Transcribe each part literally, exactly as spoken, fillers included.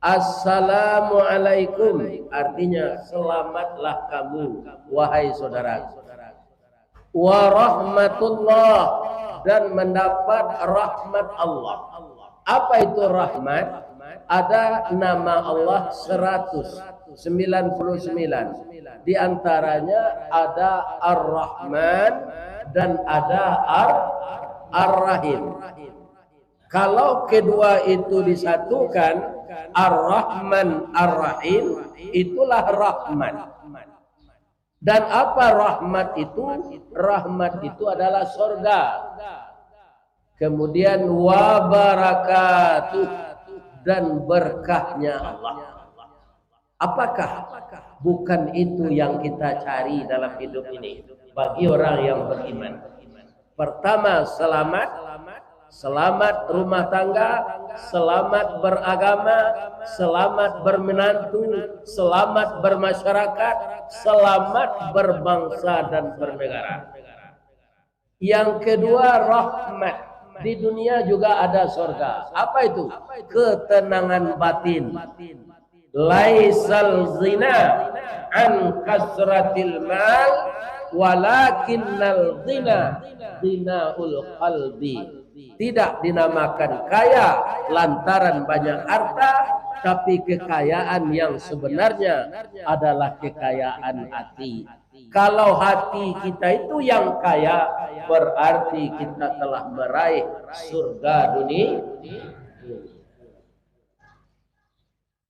"Assalamualaikum," artinya, "Selamatlah kamu, wahai saudara." "Warahmatullah," dan mendapat rahmat Allah. Apa itu rahmat? Ada nama Allah seratus sembilan puluh sembilan. Di antaranya ada Ar-Rahman dan ada Ar-, Ar-Rahim. Kalau kedua itu disatukan, Ar-Rahman, Ar-Rahim, itulah rahmat. Dan apa rahmat itu? Rahmat itu adalah sorga. Kemudian, wabarakatuh, dan berkahnya Allah. Apakah bukan itu yang kita cari dalam hidup ini bagi orang yang beriman? Pertama, selamat. Selamat rumah tangga, selamat beragama, selamat bermenantu, selamat bermasyarakat, selamat berbangsa dan bernegara. Yang kedua, rahmat. Di dunia juga ada sorga. Apa itu? Ketenangan batin. "Laisal zina an kasratil mal, walakinnal zina zinaul qalbi." Tidak dinamakan kaya lantaran banyak harta, tapi kekayaan yang sebenarnya adalah kekayaan hati. Kalau hati kita itu yang kaya, berarti kita telah meraih surga dunia.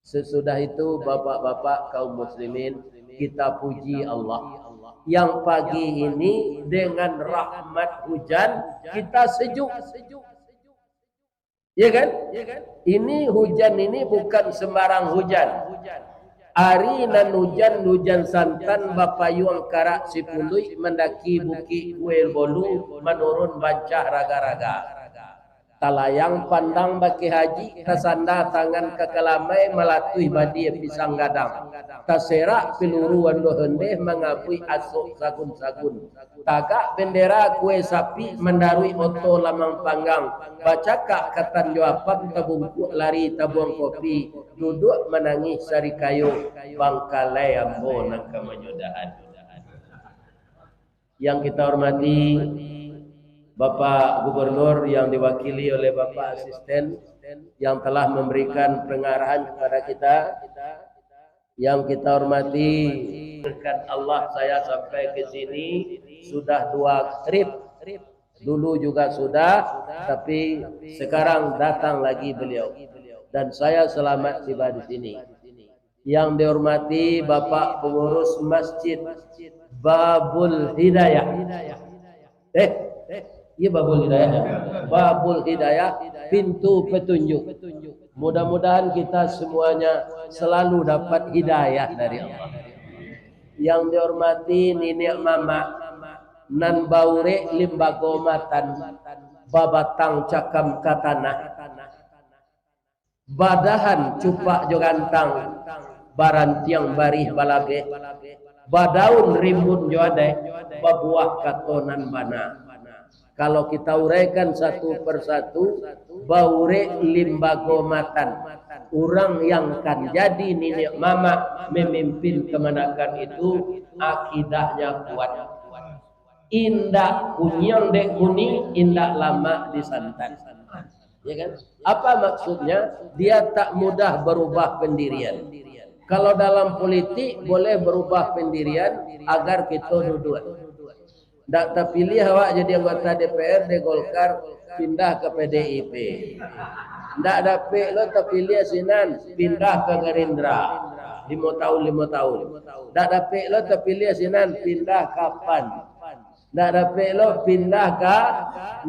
Sesudah itu, bapak-bapak kaum muslimin, kita puji Allah. Yang pagi ini dengan rahmat hujan, kita sejuk. Ya kan? Ini hujan ini bukan sembarang hujan. Ari nan hujan, hujan santan bapayuang karak sipuluik mandaki Bukik Kuil Bolu, manurun Bancah Raga-Raga. Talayang pandang bakeh haji, tasanda tangan ka kalamai, malatuih badia pisang gadang. Taserak peluru ando hendeh, mangabuik asok sagun-sagun. Tagak bendera kue sapi, mandaruik oto lamang panggang. Bacakak katan jo apam, tabungkuak lari tabuang kopi. Duduak manangih sarikayo, bangkalai ambo nan ka manyudahan. Yang kita hormati Bapak Gubernur yang diwakili oleh Bapak Asisten yang telah memberikan pengarahan kepada kita, yang kita hormati, berkat Allah saya sampai ke sini sudah dua trip. Dulu juga sudah, tapi sekarang datang lagi beliau. Dan saya selamat tiba di sini. Yang dihormati Bapak Pengurus Masjid Babul Hidayah. Eh, iya, Babul Hidayah. Babul Hidayah, pintu petunjuk. Mudah-mudahan kita semuanya selalu dapat hidayah dari Allah. Yang dihormati niniak mamak, nan baurek limbago matan, babatang cakam ka tanah, badahan cupak jo gantang, barantiang barih balabeh, badaun rimbun jo adaik, babuah kato nan bana. Kalau kita uraikan satu persatu, baurek limbago matan, urang yang kan jadi niniak mamak memimpin kamanakan itu, akidahnyo kuat. Indak kuniang dek kuni, indak lamak disantan. Ya kan? Apa maksudnya? Dia tak mudah berubah pendirian. Kalau dalam politik, boleh berubah pendirian agar kita duduk. Ndak tapiliah awak jadi anggota D P R di Golkar, pindah ka P D I P. Ndak dapek lo tapiliah sinan, pindah ka Gerindra. Limo tahun, limo tahun. Ndak dapek lo tapiliah sinan, pindah ka pan. Ndak dapek lo pindah ka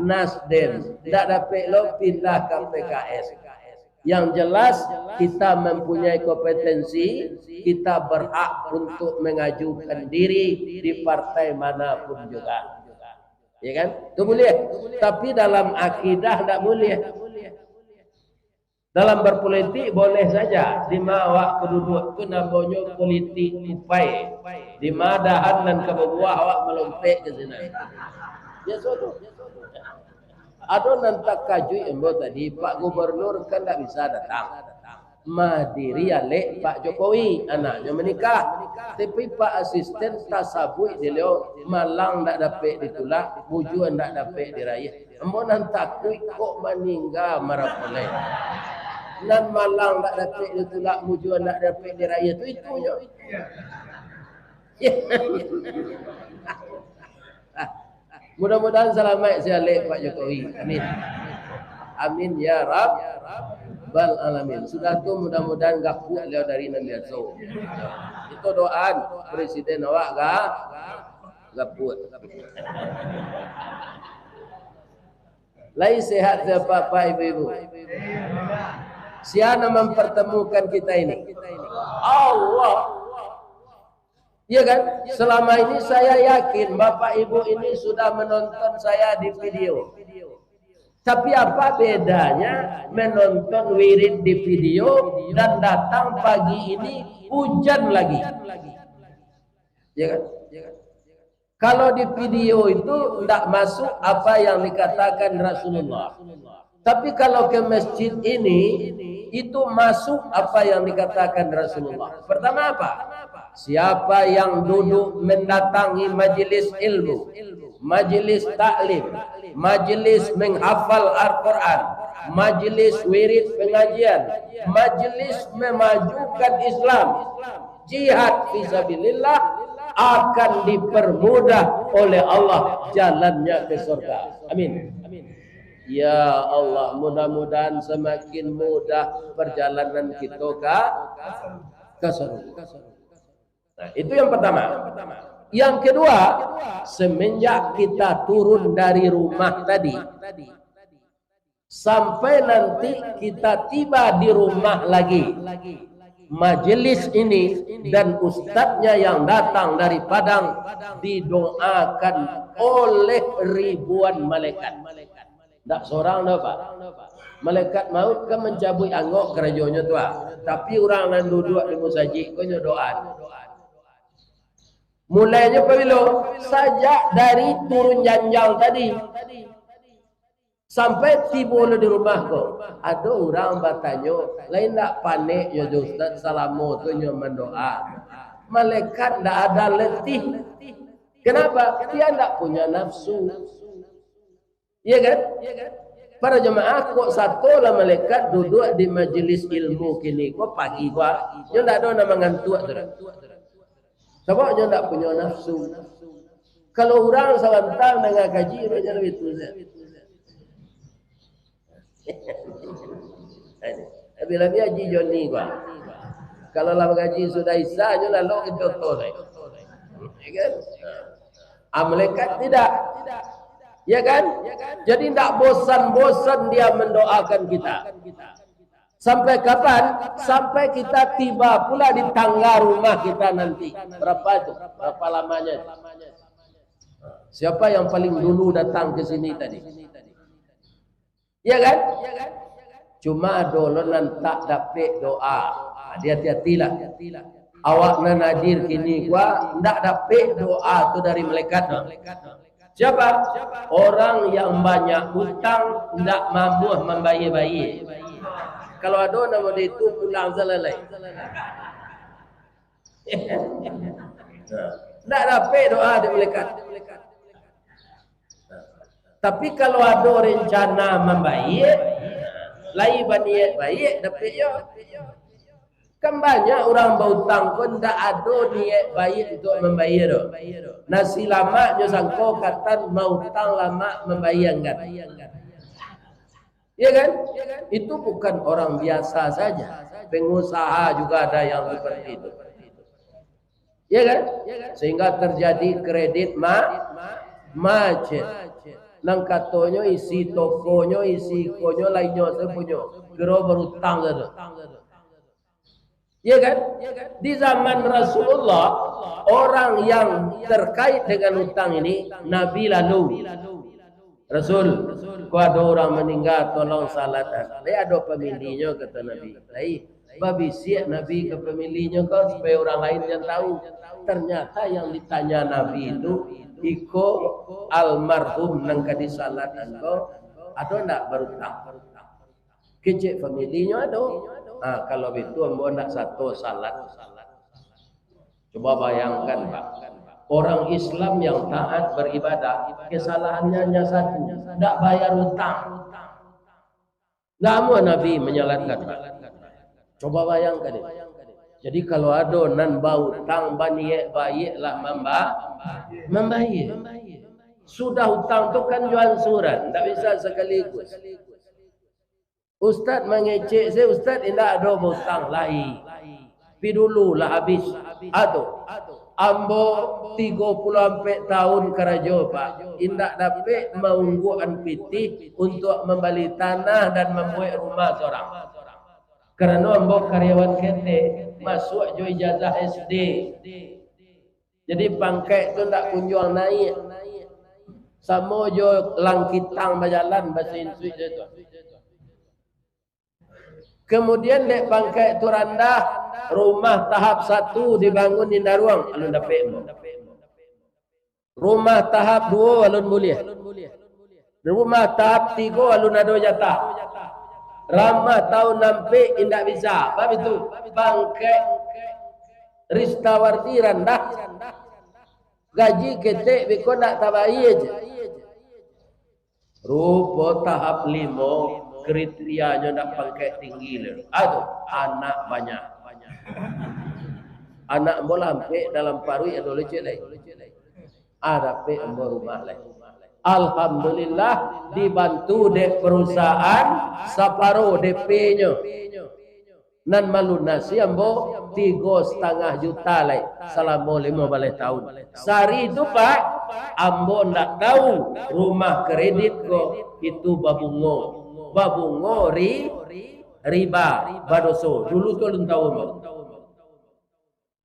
Nasdem. Ndak dapek lo pindah ka P K S. Yang jelas, kita mempunyai kompetensi, kita berhak untuk mengajukan diri di partai manapun juga. Ya kan? Itu boleh. Tapi dalam akidah ndak boleh. Dalam berpolitik boleh saja. Di ma awak keduduak tu namonyo politik kupai. Di ma dahan nan ka babuah, awak malompek ka sinan. Biaso tu. Ado nan takajuik ambo tadi, Pak Gubernur kan ndak bisa datang. Madiri alek Pak Jokowi, anaknyo manikah. Tapi Pak Asisten tasabuik dek baliau, malang ndak dapek ditulak, bujua ndak dapek diraih. Ambo nan takuik kok maningga marapulai. Nan malang ndak dapek ditulak, bujua ndak dapek diraih tu itunyo. Mudah-mudahan salamaik si alek Pak Jokowi. Amin. Amin ya rabbal alamin. Sudah tu mudah-mudahan gapuak baliau dari nan biaso. Itu doaan presiden awak ga gapuak. Lai sehat sia, Bapak, Ibu-ibu? Sia nan mempertemukan kita ini? Allah. Iya kan? Selama ini saya yakin Bapak Ibu ini sudah menonton saya di video. Tapi apa bedanya menonton wirid di video dan datang pagi ini hujan lagi? Ya kan? Kalau di video itu ndak masuk apa yang dikatakan Rasulullah. Tapi kalau ke masjid ini, itu masuk apa yang dikatakan Rasulullah. Pertama apa? Siapa yang duduk mendatangi majelis ilmu, majelis taklim, majelis menghafal Al-Quran, majelis wirid pengajian, majelis memajukan Islam, jihad fisabilillah, akan dipermudah oleh Allah jalannya ke surga. Amin. Ya Allah, mudah-mudahan semakin mudah perjalanan kita ka, ka surga. Nah, itu yang pertama. Yang kedua, semenjak kita turun dari rumah tadi, sampai nanti kita tiba di rumah lagi, majelis ini dan ustadznya yang datang dari Padang didoakan oleh ribuan malaikat. Ndak sorang doh, Pak. Malaikat maut kan mancabuik angok karajonyo tu, ah. Tapi urang nan duduak di musajik ko nyo doa. Mulainyo pabilo? Sajak dari turun janjang tadi. Sampai tibo lo di rumah ko. Ado urang batanyo, "Lai ndak panek yo jo Ustaz, salamo tu nyo mandoa?" Malaikat ndak ada letih. Kenapa? Dia ndak punya nafsu. Iya kan? Para jamaah, kok sato lah malaikat duduak di majelis ilmu kini ko pagi ko, ah? Nyo ndak ado nan mangantuak tu doh. Sabab nyo ndak punyo nafsu. Kalau urang sabanta danga kaji, urang jan baitu sajo. Tapi labiah Haji Joni ko. Kalau lah mangaji sudah Isya, nyo lalok ka Joto lai. Ya kan? Ah, malaikat tidak. Ya kan? Jadi, ndak bosan-bosan dia mendoakan kita. Sampai kapan? Sampai kita tiba pula di tangga rumah kita nanti. Berapa itu? Berapa lamanya? Siapa yang paling dulu datang ke sini tadi? Ya kan? Cuma ado lo nan tak dapek doa. Jadi hati-hatilah. Awak nan hadir kini ko ndak dapek doa tu dari malaikat, no. Siapa? Orang yang banyak utang, ndak mampu mambayia-bayia. Kalau ado nan model itu, pulang salalai. Ndak dapek doa dari malaikat. Tapi kalau ado rencana mambayia, lai baniaik baiak, dapek yo. Kan banyak urang bautang ko ndak ado niaik baiak untuak mambayia doh. Nasi lamak nyo sangko katan mautang lamak mambayia anggan. Ya kan? Itu bukan orang biasa saja. Pengusaha juga ada yang seperti itu. Ya kan? Sehingga terjadi kredit ma-, macet. Nan katonyo isi tokonyo, isi ikonyo, lainnyo sajo punyo. Kiro barutang sajo. Ya kan? Di zaman Rasulullah, orang yang terkait dengan utang ini, Nabi lalu, "Rasul, ko ado urang maningga, tolong salatan." Lai ado familinyo, kato Nabi. Lai, babisiak Nabi ka familinyo ko, supaya urang lain jan tahu. Ternyata yang ditanya Nabi itu, "Iko almarhum nan ka disalatan ko, ado ndak barutang?" Kecek familinyo ado. Ha, kalau itu ambo ndak sato salat. Coba bayangkan, Pak. Orang Islam yang taat beribadah, kesalahannya hanya satu, ndak bayar utang. Ndak amuah Nabi manyalatkan, Pak. Coba bayangkan itu. Jadi, kalau ado nan bautang, baniaik baiaklah mamba-, mambayia. Sudah utang tu kan jo angsuran, ndak bisa sakaligus. Ustaz mangecek se, Ustaz indak ado bautang lai. Pi dulu lah habis. Ado. Ambo tigo puluah ampek tahun karajo, Pak. Indak dapek maungguakan pitih untuak mambali tanah dan mambuek rumah surang. Karano ambo karyawan ketek, masuak jo ijazah S D. Jadi pangkek tu ndak kunjuang naiak. Samo jo langkitang bajalan, baso insuik tu. Kamudian, dek pangkek tu randah, rumah tahap satu dibangun di Naruang, alun dapek ambo. Rumah tahap duo alun buliah. Rumah tahap tigo alun ado jatah. Rumah tahun ampek indak bisa. Bab itu, pangkek Ristawardi randah. Gaji ketek beko ndak tabayia je. Rupo tahap limo, kriterianyo ndak pangkek tinggi le. Aduh, anak banyak. Anak ambo lah ampek dalam paruik, ado lecek lai. Ah, dapek ambo rumah lai. Alhamdulillah, dibantu dek perusahaan, saparo D P-nyo. Nan malunasi ambo tigo satangah juta lai salamo limo baleh taun. Sari tu, Pak, ambo ndak tau rumah kredit ko itu babungo. Babungo ri-, riba, badoso. Dulu tu alun tau ambo.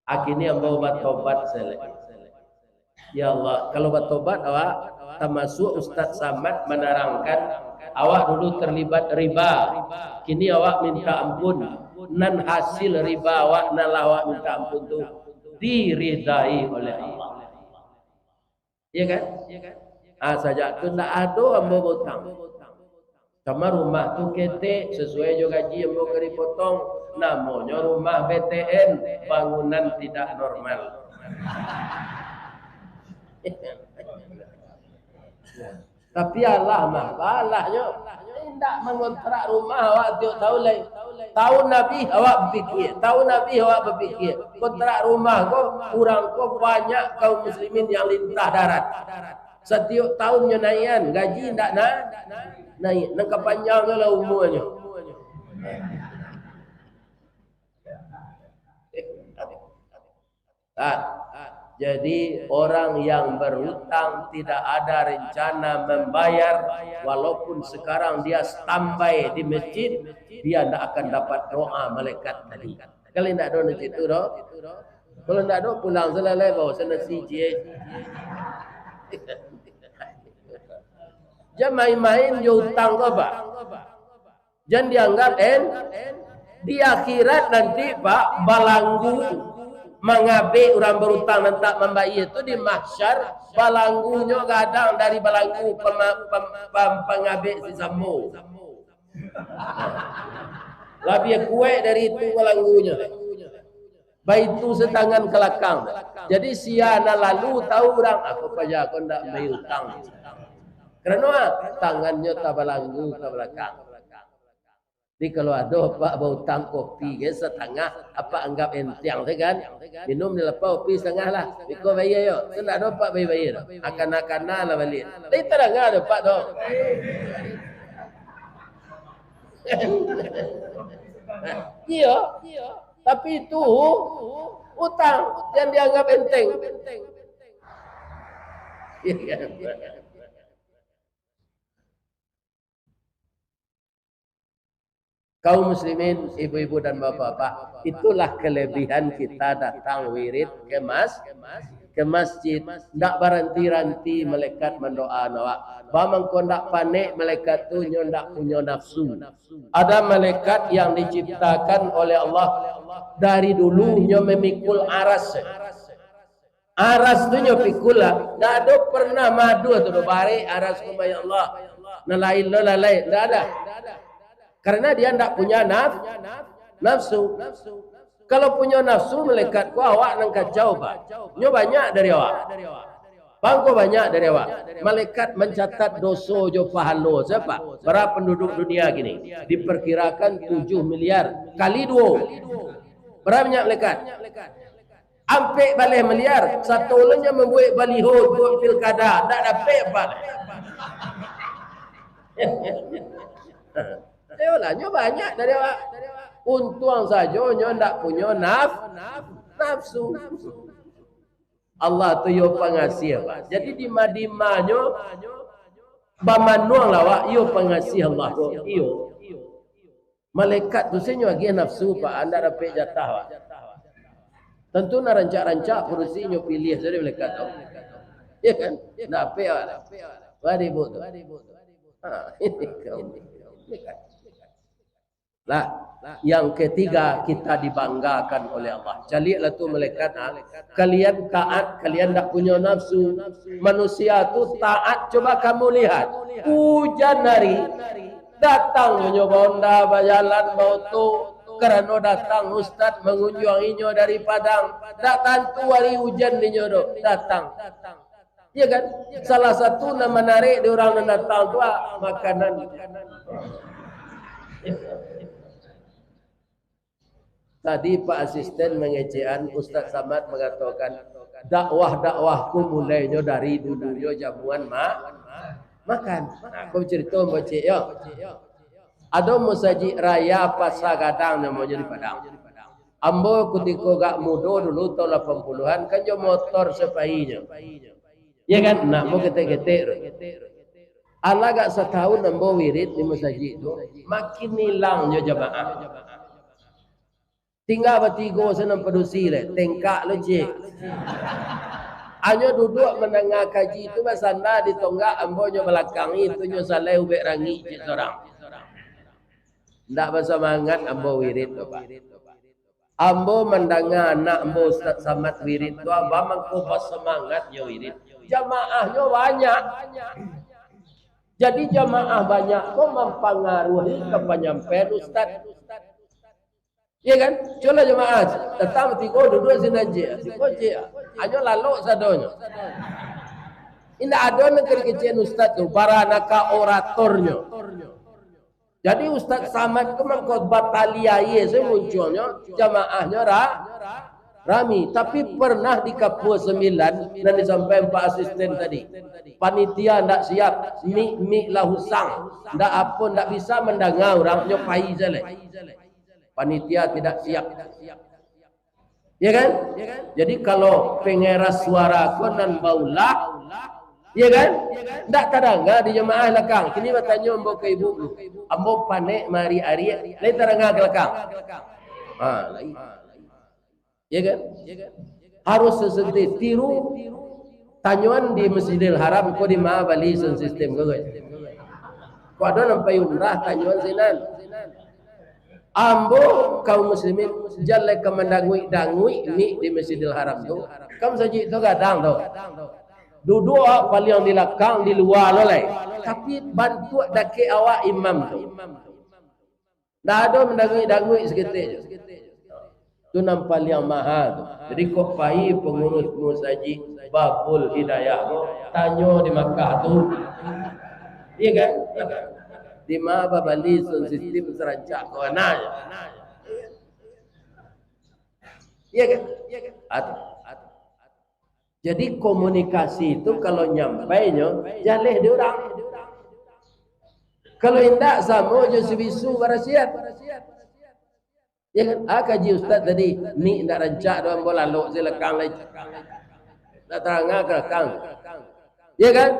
Akini ambo batobat se lai. Ya Allah, kalau batobat awak, tamasuak Ustaz Samad manarangkan, awak dulu terlibat riba. Kini awak minta ampun. Nan hasil riba awak, nan lah awak minta ampun tu, diridai oleh Allah. Iya kan? Ah, sajak tu ndak ado ambo bautang. Kama rumah tu ketek, sasuai jo gaji ambo ka dipotong. Namonyo rumah B T N, bangunan tidak normal. Tapi alah mah, balahnyo, indak mangontrak rumah awak tiok taun lai. Taun abih awak bapikia, taun abih awak bapikia. Kontrak rumah ko, urang ko banyak kaum muslimin yang lintah darat. Satiok taun nyo naiakan, gaji indak na-, naiak. Nan ka panjang tu lah umuanyo. Ah, jadi orang yang berhutang tidak ada rencana membayar, walaupun sekarang dia standby di masjid, dia ndak akan dapat doa malaikat tadi. Kalau ndak ado di situ doh, kalau ndak ado pulang salalai bawa sana C J. Jan main-main jo utang ko, Pak. Jan dianggap en-, di akhirat nanti, Pak, balanggu mangabek urang barutang nan tak mambayia tu di mahsyar, balanggunyo gadang dari balanggu pema-, pem-, pem-, pangabek si sambo. Labiah kuaik dari itu balanggunyo. Baitu satangan ka lakang. Jadi, sia nan lalu tahu urang, "Ako paja ko ndak ambai utang." Karano tangannyo tabalanggu ka balakang. Jadi, kalau ado Apak bautang kopi ge satangah, Apak anggap enteng se kan? Minum di lapau, kopi satangah lah. Iko bayia yo. Tu ndak ado Apak bayia-bayia doh. Akan-akan lah baliak. Tapi tadanga doh Apak tu. Iyo. Tapi itu utang yang dianggap enteng. Kaum muslimin, ibu-ibu dan bapak-bapak, itulah kelebihan kita datang wirid ke mas-, ke masjid. Ndak baranti-ranti malaikat mandoa awak. Ba mangko ndak panek malaikat tu, nyo ndak punyo nafsu. Ada malaikat yang diciptakan oleh Allah dari dulu, nyo memikul aras. Aras tu nyo pikul lah. Ndak ado pernah maduah tu doh, barek aras ko, ya Allah. Nan lain lo lalai, ndak ada. Karena dia ndak punya naf-, Nafsu. Kalau punyo nafsu, malaikat ko awak nan kacau, Pak. Nyo banyak dari awak. Pangko banyak dari awak. Malaikat mancatat doso jo pahalo. Siapa? Bara penduduk dunia kini? Diperkirakan tujuh miliar kali duo. Bara banyak malaikat? Ampek baleh miliar. Satulunyo mambuek baliho buek pilkada, ndak dapek apo. Ayolah, nyo banyak dari awak. Untuang sajo nyo ndak punyo naf-, nafsu. Allah tu iyo pangasiah, Pak. Jadi dima-dimanyo bamanuang lah, Pak. Iyo pangasiah Allah tu. Iyo. Malaikat tu se nyo agiah nafsu, Pak. Ndak dapek jatah, Pak. Tantu nan rancak-rancak padusi nyo piliah sajo malaikat tu. Iyo kan? Ndak dapek, Pak. Wah, ribut tu. Ha, ini kau. Lah, yang ketiga, kita dibanggakan oleh Allah. Caliaklah tu malaikat, ha? Kalian taat, kalian ndak punyo nafsu. Manusia tu taat, coba kamu lihat. Ujan hari, datang nyo baonda, bajalan, baoto. Karano datang ustaz mangunjuangi nyo dari Padang. Ndak tantu hari ujan dinyo do datang. Iya kan? Salah satu nan manarik di urang nan datang tu, ah, makanan. Tadi Pak Asisten mangecekan, Ustaz Samad mangatokan, dakwah-dakwahku mulainyo dari dulunyo jamuan ma-, makan. Nah, aku carito bacik yo. Ado Masajik Raya Pasa Gadang namonyo di Padang. Ambo kutiko gak mudo dulu, taun lapan puluahan, kan jo motor sapainyo. Iya kan? Nah, ambo ketek-ketek tu. Alah gak satahun ambo wirid di masajik tu, makin ilang jo jamaah. Tingga batigo se nan padusi lai, tengkak lo ciek. Anyo duduak mandanga kaji tu basanda di tonggak, ambo nyo balakangi, tu nyo salai ubek rangik ciek sorang. Ndak basamangat ambo wirid tu, Pak. Ambo mandanga anak ambo Ustaz Samad wirid tu, abah mangko basamangat nyo wirid. Jamaah nyo banyak. Jadi jamaah banyak ko mampangaruhi ka panyampaian ustaz. Iya kan? Cubolah jamaah datang batigo, duduak sinan ciek. Siko ciek. Anyo lalok sadonyo. Indak ado nan ka dikecekan ustaz tu, baranaka oratornyo. Jadi Ustaz Samad tu mangko batali aia se muncuangnyo, jamaahnyo ra-, rami. Tapi pernah di Kapua Sambilan, nan disampaikan Pak Asisten tadi. Panitia ndak siap, mik-mik lah usang. Ndak apo, ndak bisa mandanga urang, nyo pai se lai. Panitia tidak siap. Ya kan? Jadi kalau pengeras suara ko nan baulah, ya kan? Ndak tadanga di jamaah lakang. Kini batanyo ambo ka ibu tu. Ambo panek maariak-ariak, lai tadanga ka lakang. Ha, lai. Ya kan? Harus sesentik tiru. Tanyoan di Masjidil Haram ko di ma bali sound system ko, guys. Ko ado nan pai umrah, tanyoan sinan. Ambo kaum muslimin, jan lai ka mandanguik-danguik mik di Masjidil Haram tu. Kan masajik tu gadang tu. Duduak paliang di lakang, di lua lo lai. Tapi bantuak dakek awak imam tu. Ndak ado mandanguik-danguik saketek je. Tu nan paliang maha tu. Jadi kok pai pangurus masajik Babul Hidayah tu, tanyo di Makkah tu. Iya kan? Di ma babali sound system sarancak ko, nah. Iya kan? Ado. Jadi komunikasi tu kalau nyampainyo, jaleh di urang. Kalau indak, samo jo si bisu barasiat. Ya kan? Ah, kaji ustaz tadi, mik ndak rancak doh, ambo lalok se lakang lai. Ndak tadanga ka lakang. Ya kan?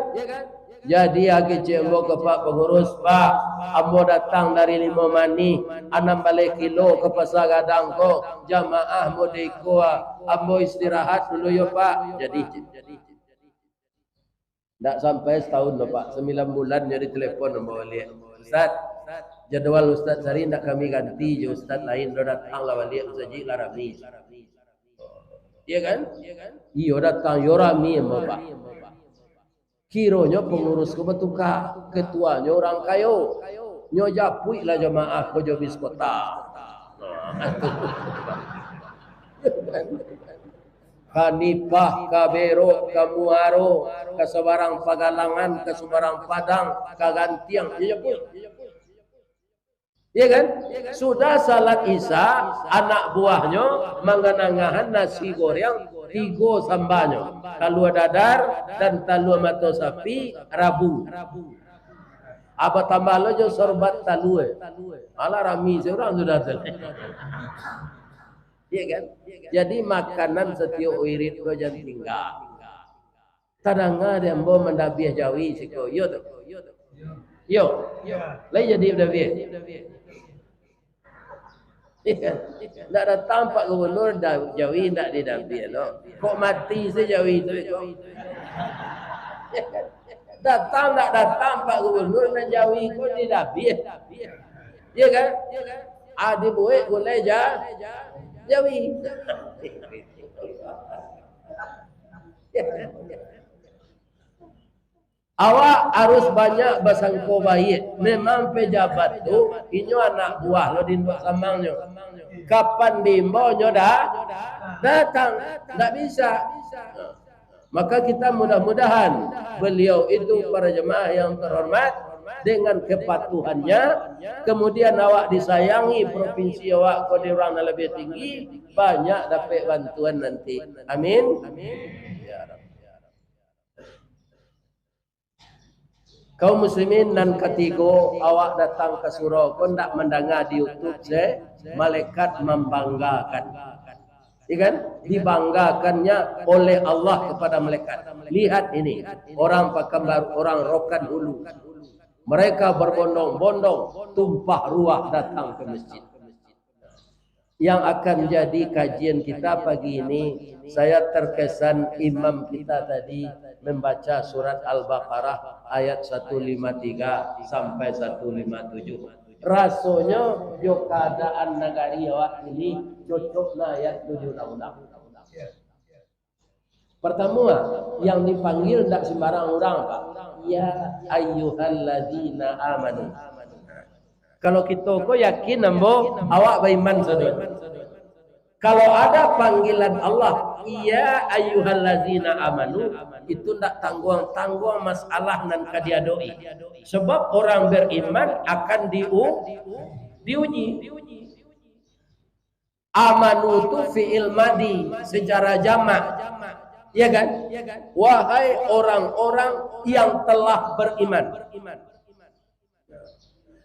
Jadi, ah, kecek ambo ka Pak Pangurus, "Pak, ambo datang dari Limau Manih, anam baleh kilo ka Pasa Gadang ko, jamaah mode iko, ah. Ambo istirahat dulu yo, Pak." Jadi, ndak sampai satahun doh, Pak. Sambilan bulan nyo ditelepon ambo baliak. "Ustaz, jadwal Ustaz Sari ndak kami ganti jo ustaz lain, doh datang lah baliak, masajik lah rami." Iya kan? Iyo, datang yo rami ambo, Pak. Kironyo pangurus ko batuka, ketuanyo urang kayo. Nyo japuik lah jamaah ko jo bis kota. Ka Nipah, ka Berok, ka Muaro, ka Sabarang Pagalangan, ka Sabarang Padang, ka Gantiang, iyo pulo. Iya kan? Sudah salat Isya, anak buahnyo manganangahan nasi goreng tigo sambanyo, talua dadar dan talua mato sapi, rabu. Apo tambah lo jo sorbat talua. Alah, rami surang sudah tu. Iya kan? Jadi makanan satiok wirid ko jan tingga. Tadanga di ambo mandabiah jawi siko, iyo tu? Iyo. Lai jadi mandabiah? Ndak datang Pak Gubernur, da-, jawi ndak didabiah, no. Kok mati se jawi tu, ko? Datang ndak datang Pak Gubernur, nan jawi ko didabiah. Iya kan? Ah, dibuek gulai ja-, jawi. Awak harus banyak basangko baiak. Memang pejabat tu, inyo anak buah lo di induak samangnyo. Kapan diimbau nyo dah datang, ndak bisa. Maka kita mudah-mudahan beliau itu, para jemaah yang terhormat, dengan kepatuhannya, kemudian awak disayangi provinsi awak ko di urang nan lebih tinggi, banyak dapek bantuan nanti. Amin. Ya Rabb. Kaum muslimin nan katigo, awak datang ka surau ko ndak mandanga di YouTube se, malaikat mambanggakan. Iya kan? Dibanggakannya oleh Allah kepada malaikat. Lihat ini, orang Pakanbaru, orang Rokan Hulu. Mereka berbondong-bondong, tumpah ruah datang ke masjid. Yang akan jadi kajian kita pagi ini, saya terkesan imam kita tadi membaca surat Al-Baqarah ayat satu lima tiga sampai satu lima tujuh. Rasonyo, jo kaadaan nagari awak ini, cocok na ayat tu di undang-undang. Partamo, yang dipanggil ndak sembarang urang, Pak. "Ya ayyuhalladzina amanu." Kalau kito ko yakin ambo, awak baiman sadonyo. Kalau ada panggilan Allah, "Ya ayyuhalladzina amanu," itu ndak tangguang-tangguang masalah nan ka diadoi. Sebab orang beriman akan diu-, diuji. Amanu tu fi'il madi secara jamak. Ya kan? Wahai orang-orang yang telah beriman.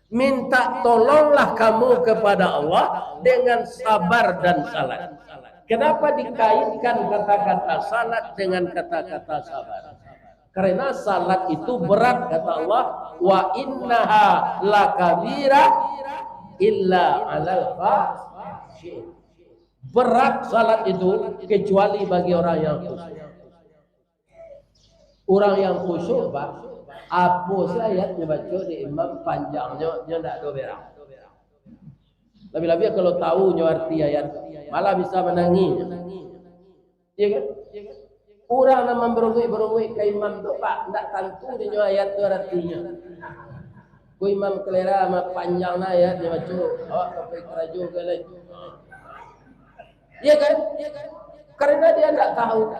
Minta tolonglah kamu kepada Allah dengan sabar dan salat. Kenapa dikaitkan kata-kata salat dengan kata-kata sabar? Karena salat itu berat, kata Allah, "Wa innaha lakabirah illa alal khasyi'in." Berat salat itu, kecuali bagi orang yang khusyuk. Urang yang khusyuk, Pak, apo se ayat nyo baco di imam panjangnyo, nyo ndak ado berang. Labiah-labiah kalau tahu nyo arti ayat, malah bisa manangih. Iya kan? Urang nan mambarunguik-barunguik ka imam tu, Pak, ndak tantu dinyo ayat tu aratinyo. Ko imam kalera, ma panjang na ayat nyo baco, awak ka pai karajo ka lai. Iya kan? Karena dia ndak tahu.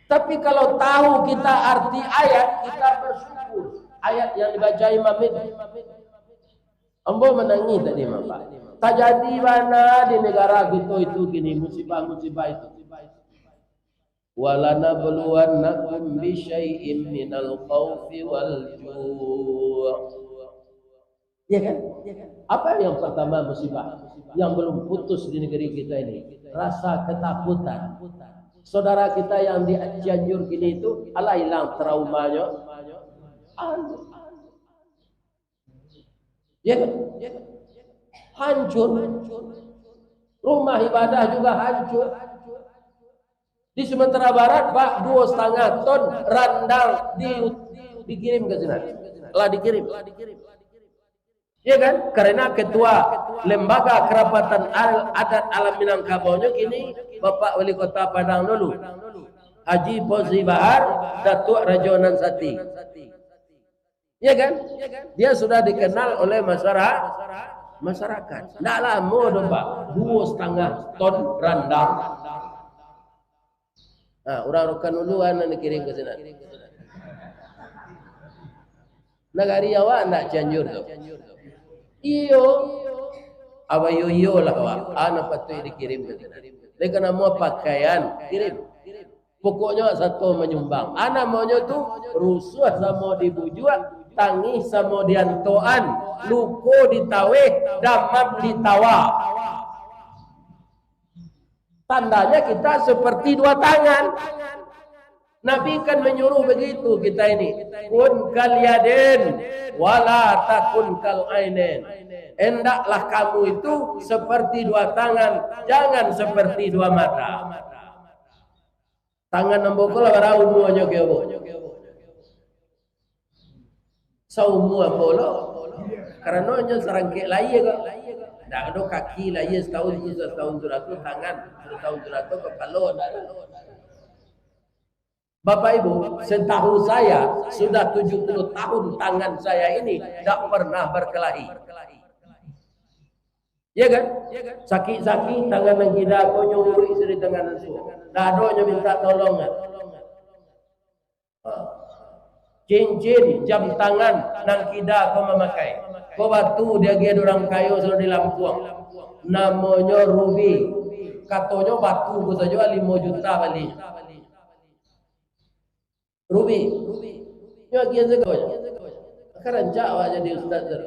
Tapi kalau tahu kita arti ayat, kita bersyukur. Ayat yang dibaca imam itu. Ambo manangih tadi, Bapak. Tajadi bana di negara kito itu kini musibah-musibah itu. "Walanabluwannakum bisyai'im minal khaufi wal ju'." Ya kan? Apa yang pertama musibah yang belum putus di negeri kita ini? Rasa ketakutan. Saudara kita yang di Cianjur kini itu, alah hilang traumanya. Aduh. Ya kan? Hancur. Rumah ibadah juga hancur. Di Sumatera Barat, Pak, dua setengah ton randang di-, dikirim ke sana. Lah dikirim. Ya kan? Karena ketua Lembaga Kerapatan Al-, Adat Alam Minangkabau nyo kini Bapak Wali Kota Padang dulu, Haji Fauzi Bahar, Datuk Rajo Nan Sati. Ya kan? Dia sudah dikenal oleh masyara-, Masyarakat. Ndak lamo doh, Pak. Duo satangah ton randang. Ha, urang Rokan Ulu nan dikirim ka sinan. Nagari awak ndak Cianjur tu. Iyo. Awa iyo, iyolah awak. Ah, nan patuik dikirim ka sinan. Dek ka namo pakaian, kirim. Pokoknyo sato manyumbang. Ah, namonyo tu rusuah samo dibujuak, tangih samo diantokan, luko ditaweh, damam ditawa. Tandanya kita seperti dua tangan. Nabi kan menyuruh begitu kita ini, "Kun kal yadain, wala takun kal ainain." Hendaklah kamu itu seperti dua tangan, jangan seperti dua mata. Tangan ambo ko lah bara umuanyo ka ambo? Saumua ambo lo. Karano nyo sarangkek lahia ko. Ndak ado kaki lahia satahun tu, satahun tu ratus tangan, satahun tu ratus kapalo, ndak ado. Bapak Ibu, setahu saya, sudah tujuh puluh tahun tangan saya ini ndak pernah berkelahi. Ya kan? Sakik-sakik tangan nan kida ko nyo uruik siri tangan nan suok. Ndak ado nyo minta tolong kan. Ha. Cincin, jam tangan nan kida ko mamakai. Ko batu diagiah dek urang kayo sudah di Lampuang. Namonyo rubi. Katonyo batu ko sajo limo juta bali. Rubi. Nyo agiah sagonyo. Ka rancak awak jadi ustaz tu.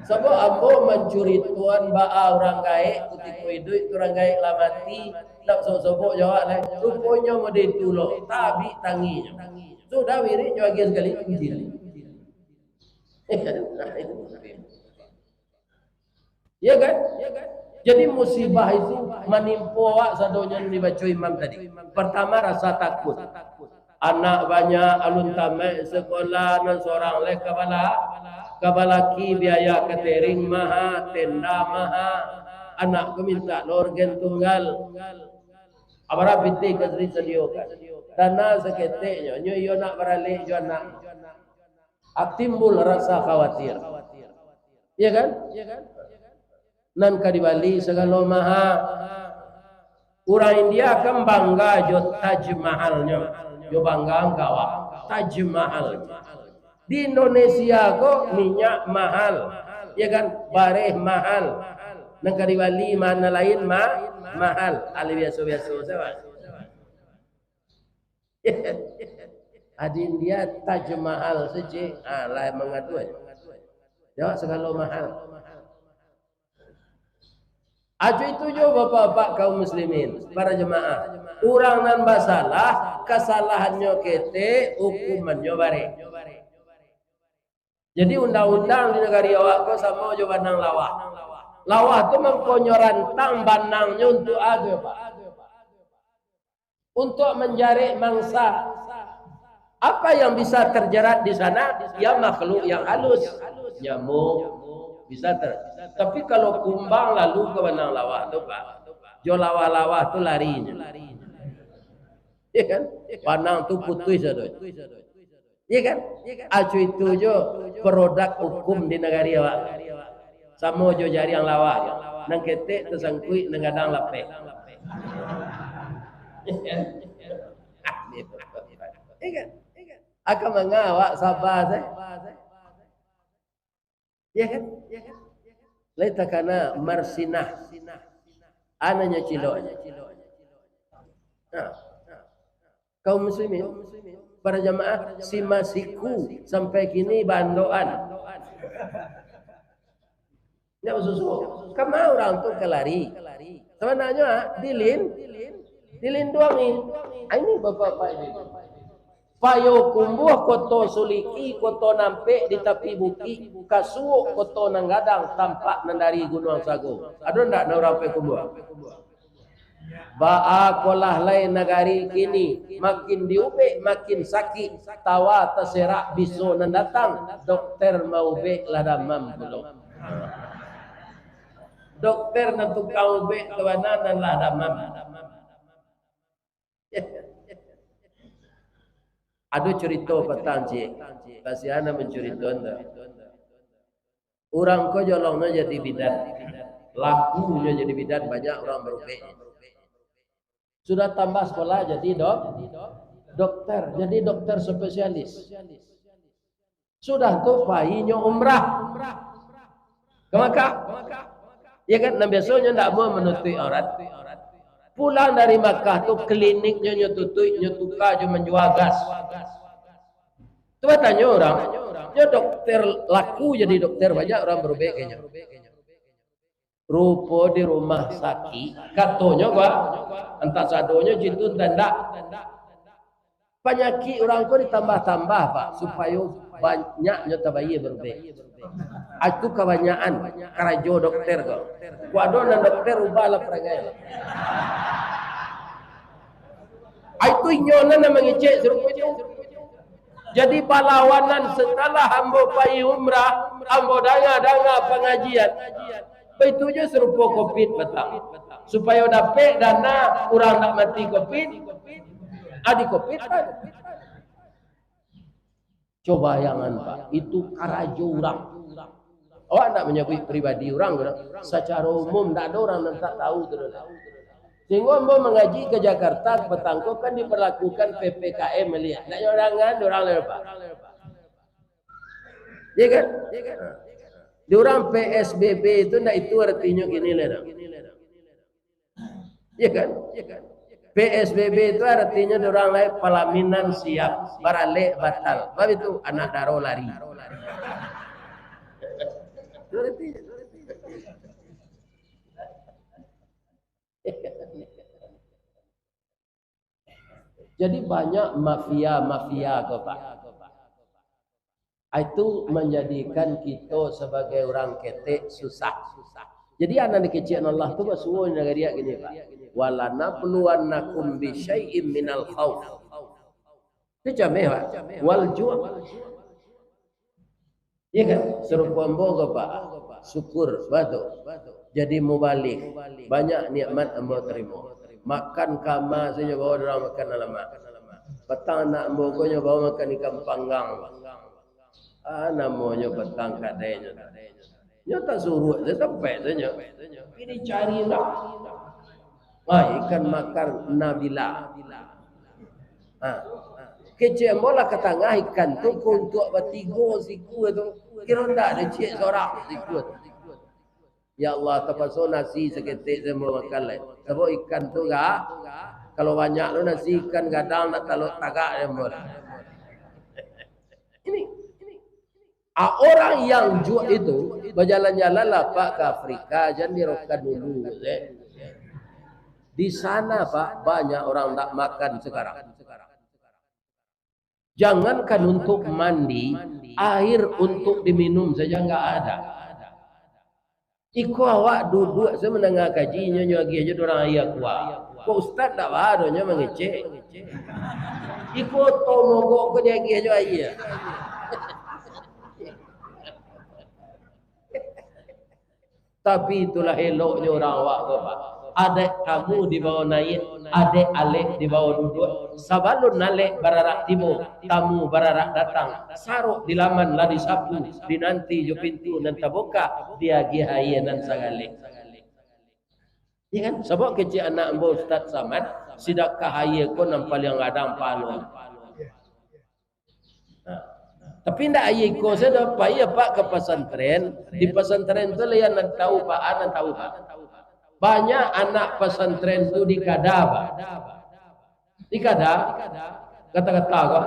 Sabab ambo mancuritoan baa urang gaek kutiko iduik tu, urang gaek lah mati, ndak sobok-sobok jo awak lai. Ruponyo model itu lo, tabik tanginyo. Sudah wirid nyo agiah sakali, Injil. Nah, itu. Ya kan? Jadi musibah itu manimpo awak sadonyo nan dibaco imam tadi. Pertama, rasa takut. Anak banyak, alun tamaik sekolah, nan sorang lai ka bala-, ka balaki, biaya katering maha, tenda maha. Anak ko minta lo organ tunggal. Abarah pitih ka disadiakan? Dana saketeknyo, nyo iyo nak baralek jo anak. Ah, timbul rasa khawatir. Iya kan? Nan ka dibali sagalo maha. Urang India kan bangga jo Taj Mahalnyo. Jo bangga angkau, ah. Taj Mahal. Di Indonesia ko minyak mahal. Iya kan? Bareh mahal. Nan ka dibali ma-, nan lain ma-, mahal. Ahli biaso-biaso sajo. Adin dia Taj Mahal saja, ah, lah mangadu ai. Jawab sagalo mahal. Ajo itu jo bapak-bapak kaum muslimin, para jemaah. Urang nan basalah, kasalahannyo ketek, hukumannyo bareh. Jadi undang-undang di nagari awak ko samo jo banang lawah. Lawah tu mangkonyo rantang, banangnyo untuak apo, Pak? Untuak manjarek mangsa. Apa yang bisa terjerat di sana? Ya makhluk yang halus. Nyamuk bisa ter-, tapi kalau kumbang lalu ka banang lawah tu, Pak, jo lawah-lawah tu lari nyo. Iya kan? Banang tu putuih sajo. Iya kan? Acu itu jo produk hukum di nagari awak. Samo jo jariang lawah. Nan ketek tasangkuik, nan gadang lapeh. Iya kan? Aka manga awak saba sajo. Iya kan? Lai takana marsinah. Anaknyo cilok. Nah, kaum muslimin, para jamaah, simasiku sampai kini baandokan. Ndak basusu. Kama urang tu ka lari. Sabananyo, ah, dilin, dilinduangi. Ah, ini bapak-bapak ini. Payokumbuah, Koto Suliki, Koto Nampek di tapi bukik, Kasuok, Koto Nan Gadang, tampak nan dari Gunuang Sago. Ado ndak nan urang Payokumbuah? Baa kolah lai nagari kini, makin diubek, makin sakik, tawa taserak biso nan datang, dokter maubek lah damam pulo. Dokter nan tukang ubek tu bana nan lah damam. Ado curito patang, ciek. Kasihan nan mancuritoan tu. Urang ko jolongnyo jadi bidan. Lakunyo jadi bidan, banyak urang barubek. Sudah tambah sekolah jadi dok-, dokter, jadi dokter spesialis. Sudah tu painyo umrah ka Makkah. Ya kan, nan biasonyo ndak mau manutuik aurat. Pulang dari Makkah tu, kliniknyo nyo tutuik, nyo tuka jo manjua gas. Tu batanyo urang, nyo dokter laku jadi dokter, banyak urang barubek ka inyo. Rupo di rumah sakik, katonyo, ba, antah sadonyo jitu, antah ndak. Panyakik urang ko ditambah-tambah, Pak, supayo banyaknyo tabayia barubek. Ah, itu kabanyakan karajo dokter ko. Kok ado nan dokter, ubahlah parangai. Ah, itu inyo nan mangecek sarupo itu. Jadi balawanan, setelah ambo pai umrah, ambo danga-danga pangajian. Baitu juo sarupo covid patang. Supayo dapek dana, urang nak mati covid, ah, di covid kan. Coba bayangan, Pak, itu karajo urang. Awak ndak manyabuik pribadi urang, urang. Sacaro umum, ndak ado urang nan tak tahu tu doh. Sehingga ambo mangaji ka Jakarta, patang ko kan diberlakukan P P K M, liek. Ndak nyo urang kan, urang lai, Pak. Ya kan? Di urang P S B B itu ndak itu artinyo kini lai, dah. Ya kan? P S B B itu artinyo di urang lai, palaminan siap, baralek batal. Bab itu, anak daro lari. Itu artinyo. Jadi banyak mafia-mafia ko, Pak. Itu manjadikan kito sabagai urang ketek susah. Jadi, anak dikecek Allah tu basuo nagari gini, Pak. "Walanabluwannakum bisyai'im minal khauf." Itu cameh, Pak. "Wal ju'." Iya kan? Sarupo ambo ko, Pak. Syukur, batul. Jadi mubalig. Banyak nikmat ambo tarimo. Makan kama sajo bawa urang makan alamak. Patang anak ambo ko nyo bawa makan ikan panggang, Pak. Ah, namonyo patang kadainyo. Nyo tasuruak sajo tampek tu nyo. Pai dicari lah. Ah, ikan bakar Nabila. Ah. Kecek ambo lah ka tangah ikan tu, ko untuak batigo sikua tu. Kiro ndak ado ciek sorang sikua tu. Ya Allah, tapaso nasi saketek sajo ambo makan lai. Sabab ikan tu ga, kalau banyak tu nasi ikan gadang nak talok tagak sajo ambo. Ini, ini. Ah, orang yang juak itu, bajalan-jalanlah, Pak, ke Afrika, jan di Rokan Hulu, eh. Di sana, Pak, banyak orang ndak makan sekarang. Jangankan untuk mandi, air untuk diminum saja nggak ada. Iko awak duduak sajo mandanga kaji, inyo nyo agiah jo urang aia kua. Kok ustaz ndak ba doh nyo mangecek. Iko oto mogok ko diagiah jo aia. Tapi itulah eloknyo urang awak ko, Pak. Adaik tamu dibawa naiak, adaik alek dibawa duduak. Sabalun alek bararak tibo, tamu bararak datang. Sarok di laman lah disapu, dinanti jo pintu nan tabuka, diagiah aia nan sagaleh. Iya kan? Sabab kecek anak ambo Ustaz Samad, sidakah aia ko nan paliang gadang pahalo. Nah, tapi ndak aia iko sajo, pai apak ka pasantren, di pasantren tu lah nan tahu, Pak, ah, nan tahu, Pak. Banyak anak pasantren tu di kada, Pak. Di kada, kata-kata ko.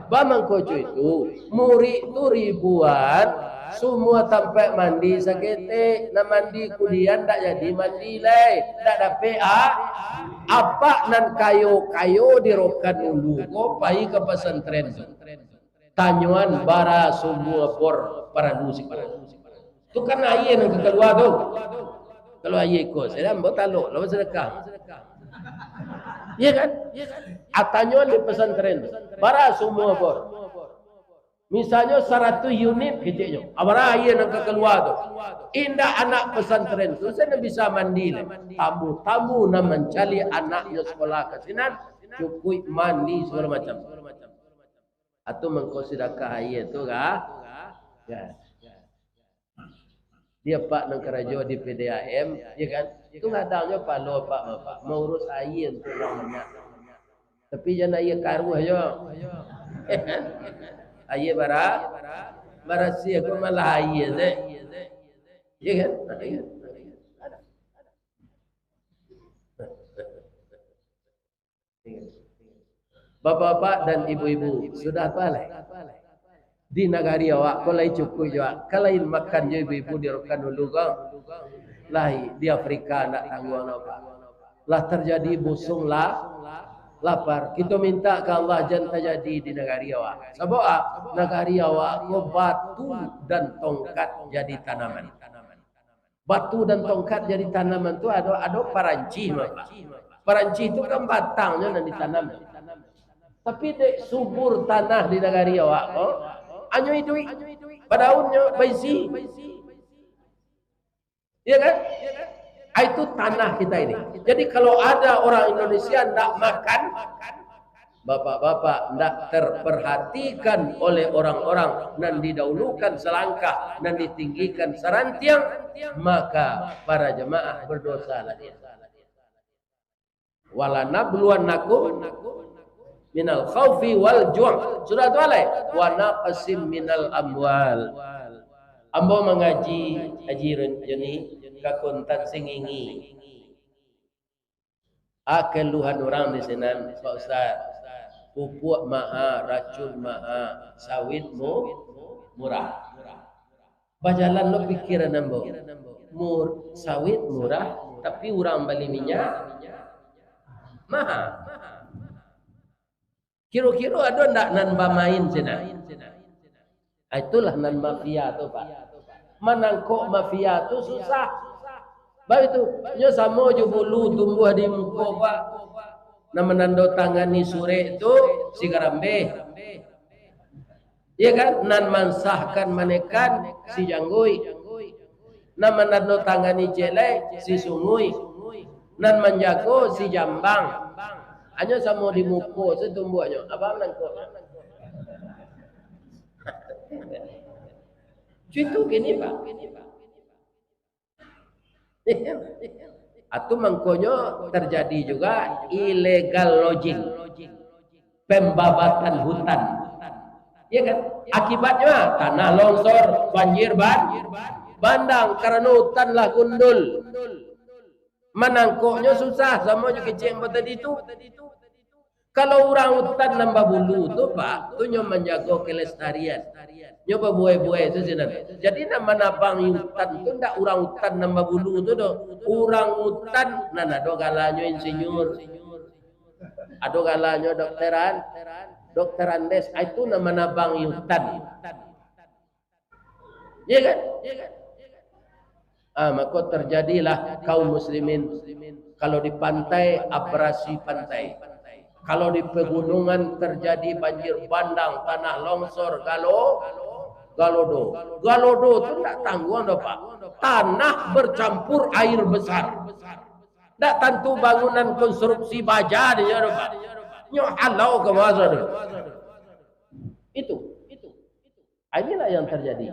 Ba mangko co itu, murid tu ribuan, semua tampek mandi saketek, nan mandi kuliah ndak jadi mandi lai, ndak dapek a-, apak nan kayo-kayo di Rokan Hulu ko pai ka pasantren tu. Tanyoan bara sumua bor paralu siko. Tu kan aia nan ka kalua tu. Kalau aia iko, sajo ambo talok, lalu sadakah. Iya kan? A, tanyoan di pasantren tu, bara sumua bor. Misalnyo saratuih unit keceknyo, a, bara aia nan ka kalua tu. Indak anak pasantren tu sajo nan bisa mandi lai. Tamu-tamu nan mancaliak anaknyo sakolah ka sinan, cukuik mandi sagalo macam. Atau mangko sidakah aia tu ka? Ya. Dia pak nan karajo di P D A M, ya kan? Tu kadang jo palo pak bapak maurus aia tu urang banyak. Tapi jan aia karuah jo. Aia bara, barasiah ko malah aia deh. Ya kan? Bapak-bapak dan ibu-ibu, sudah tu alai. Di nagari awak ko lai cukuik juo, ka lain makan jo ibu-ibu di Rokan Hulu ko. Lai, di Afrika ndak tangguang doh, Pak. Lah terjadi busung la, lapar. Kito minta ka Allah jan terjadi di nagari awak. Sabab, ah, nagari awak ko batu dan tongkat jadi tanaman. Batu dan tongkat jadi tanaman tu ado, ado parancih, Pak. Parancih tu kan batangnyo nan ditanam. Tapi dek subur tanah di nagari awak ko, anyo iduik, badaunnyo, baisi. Ya kan? Ah, itu tanah kita ini. Jadi kalau ada orang Indonesia ndak makan, bapak-bapak, ndak terperhatikan oleh orang-orang nan didahulukan selangkah, nan ditinggikan sarantiang, maka para jemaah berdosalah dia. "Walanabluwannakum minal khaufi wal ju'." Sudah tu alai, "Wa naqsim minal amwal." Ambo mangaji, Haji Ren-, Joni, ka Kuntan Singingi. Ah, keluhan urang di sinan, Pak Ustaz. Pupuak maha, racun maha, sawit mu-, murah. Bajalan lo pikiran ambo. Mur-, sawit murah, tapi urang bali minyak maha. Kiro-kiro ado ndak nan bamain sinan? Ah, itulah nan mafia tu, Pak. Manangkok mafia tu susah. Baitu, nyo samo jo bulu tumbuah di muko, Pak. Nan manandatangani surek tu si Garambeh. Iya kan? Nan mansahkan manekan si Jangguik. Nan manandatangani ciek lai si Sunguik. Nan manjago si Jambang. Hanyo samo di muko se tumbuahnyo. Abang nangkok. Cuitu kini, Pak. Atu mangkonyo terjadi juga illegal logging, pembabatan hutan. Ya kan? Akibatnyo, tanah longsor, banjir ban-, bandang, karano hutan lah gundul. Manangkoknyo susah, samo jo kecek ambo tadi tu. Kalau urang hutan nan babulu tu, Pak, tu nyo manjago kelestarian. Nyo babuai-buai tu sinan. Jadi, nan manabang hutan tu ndak urang hutan nan babulu tu doh. Urang hutan nan ado galanyo insinyur. Ado galanyo dokteran, dokterandes. Ah, itu nan manabang hutan. Iya kan? Ah, mako terjadilah kaum muslimin. Kalau di pantai, abrasi pantai. Kalau di pegunungan terjadi banjir bandang, tanah longsor, galo-, galodo. Galodo tu ndak tangguang doh, Pak. Tanah bercampur air besar. Ndak tantu bangunan konstruksi baja dek nyo doh, Pak. Nyo halau ka bawah tu. Itu. Ah, inilah yang terjadi.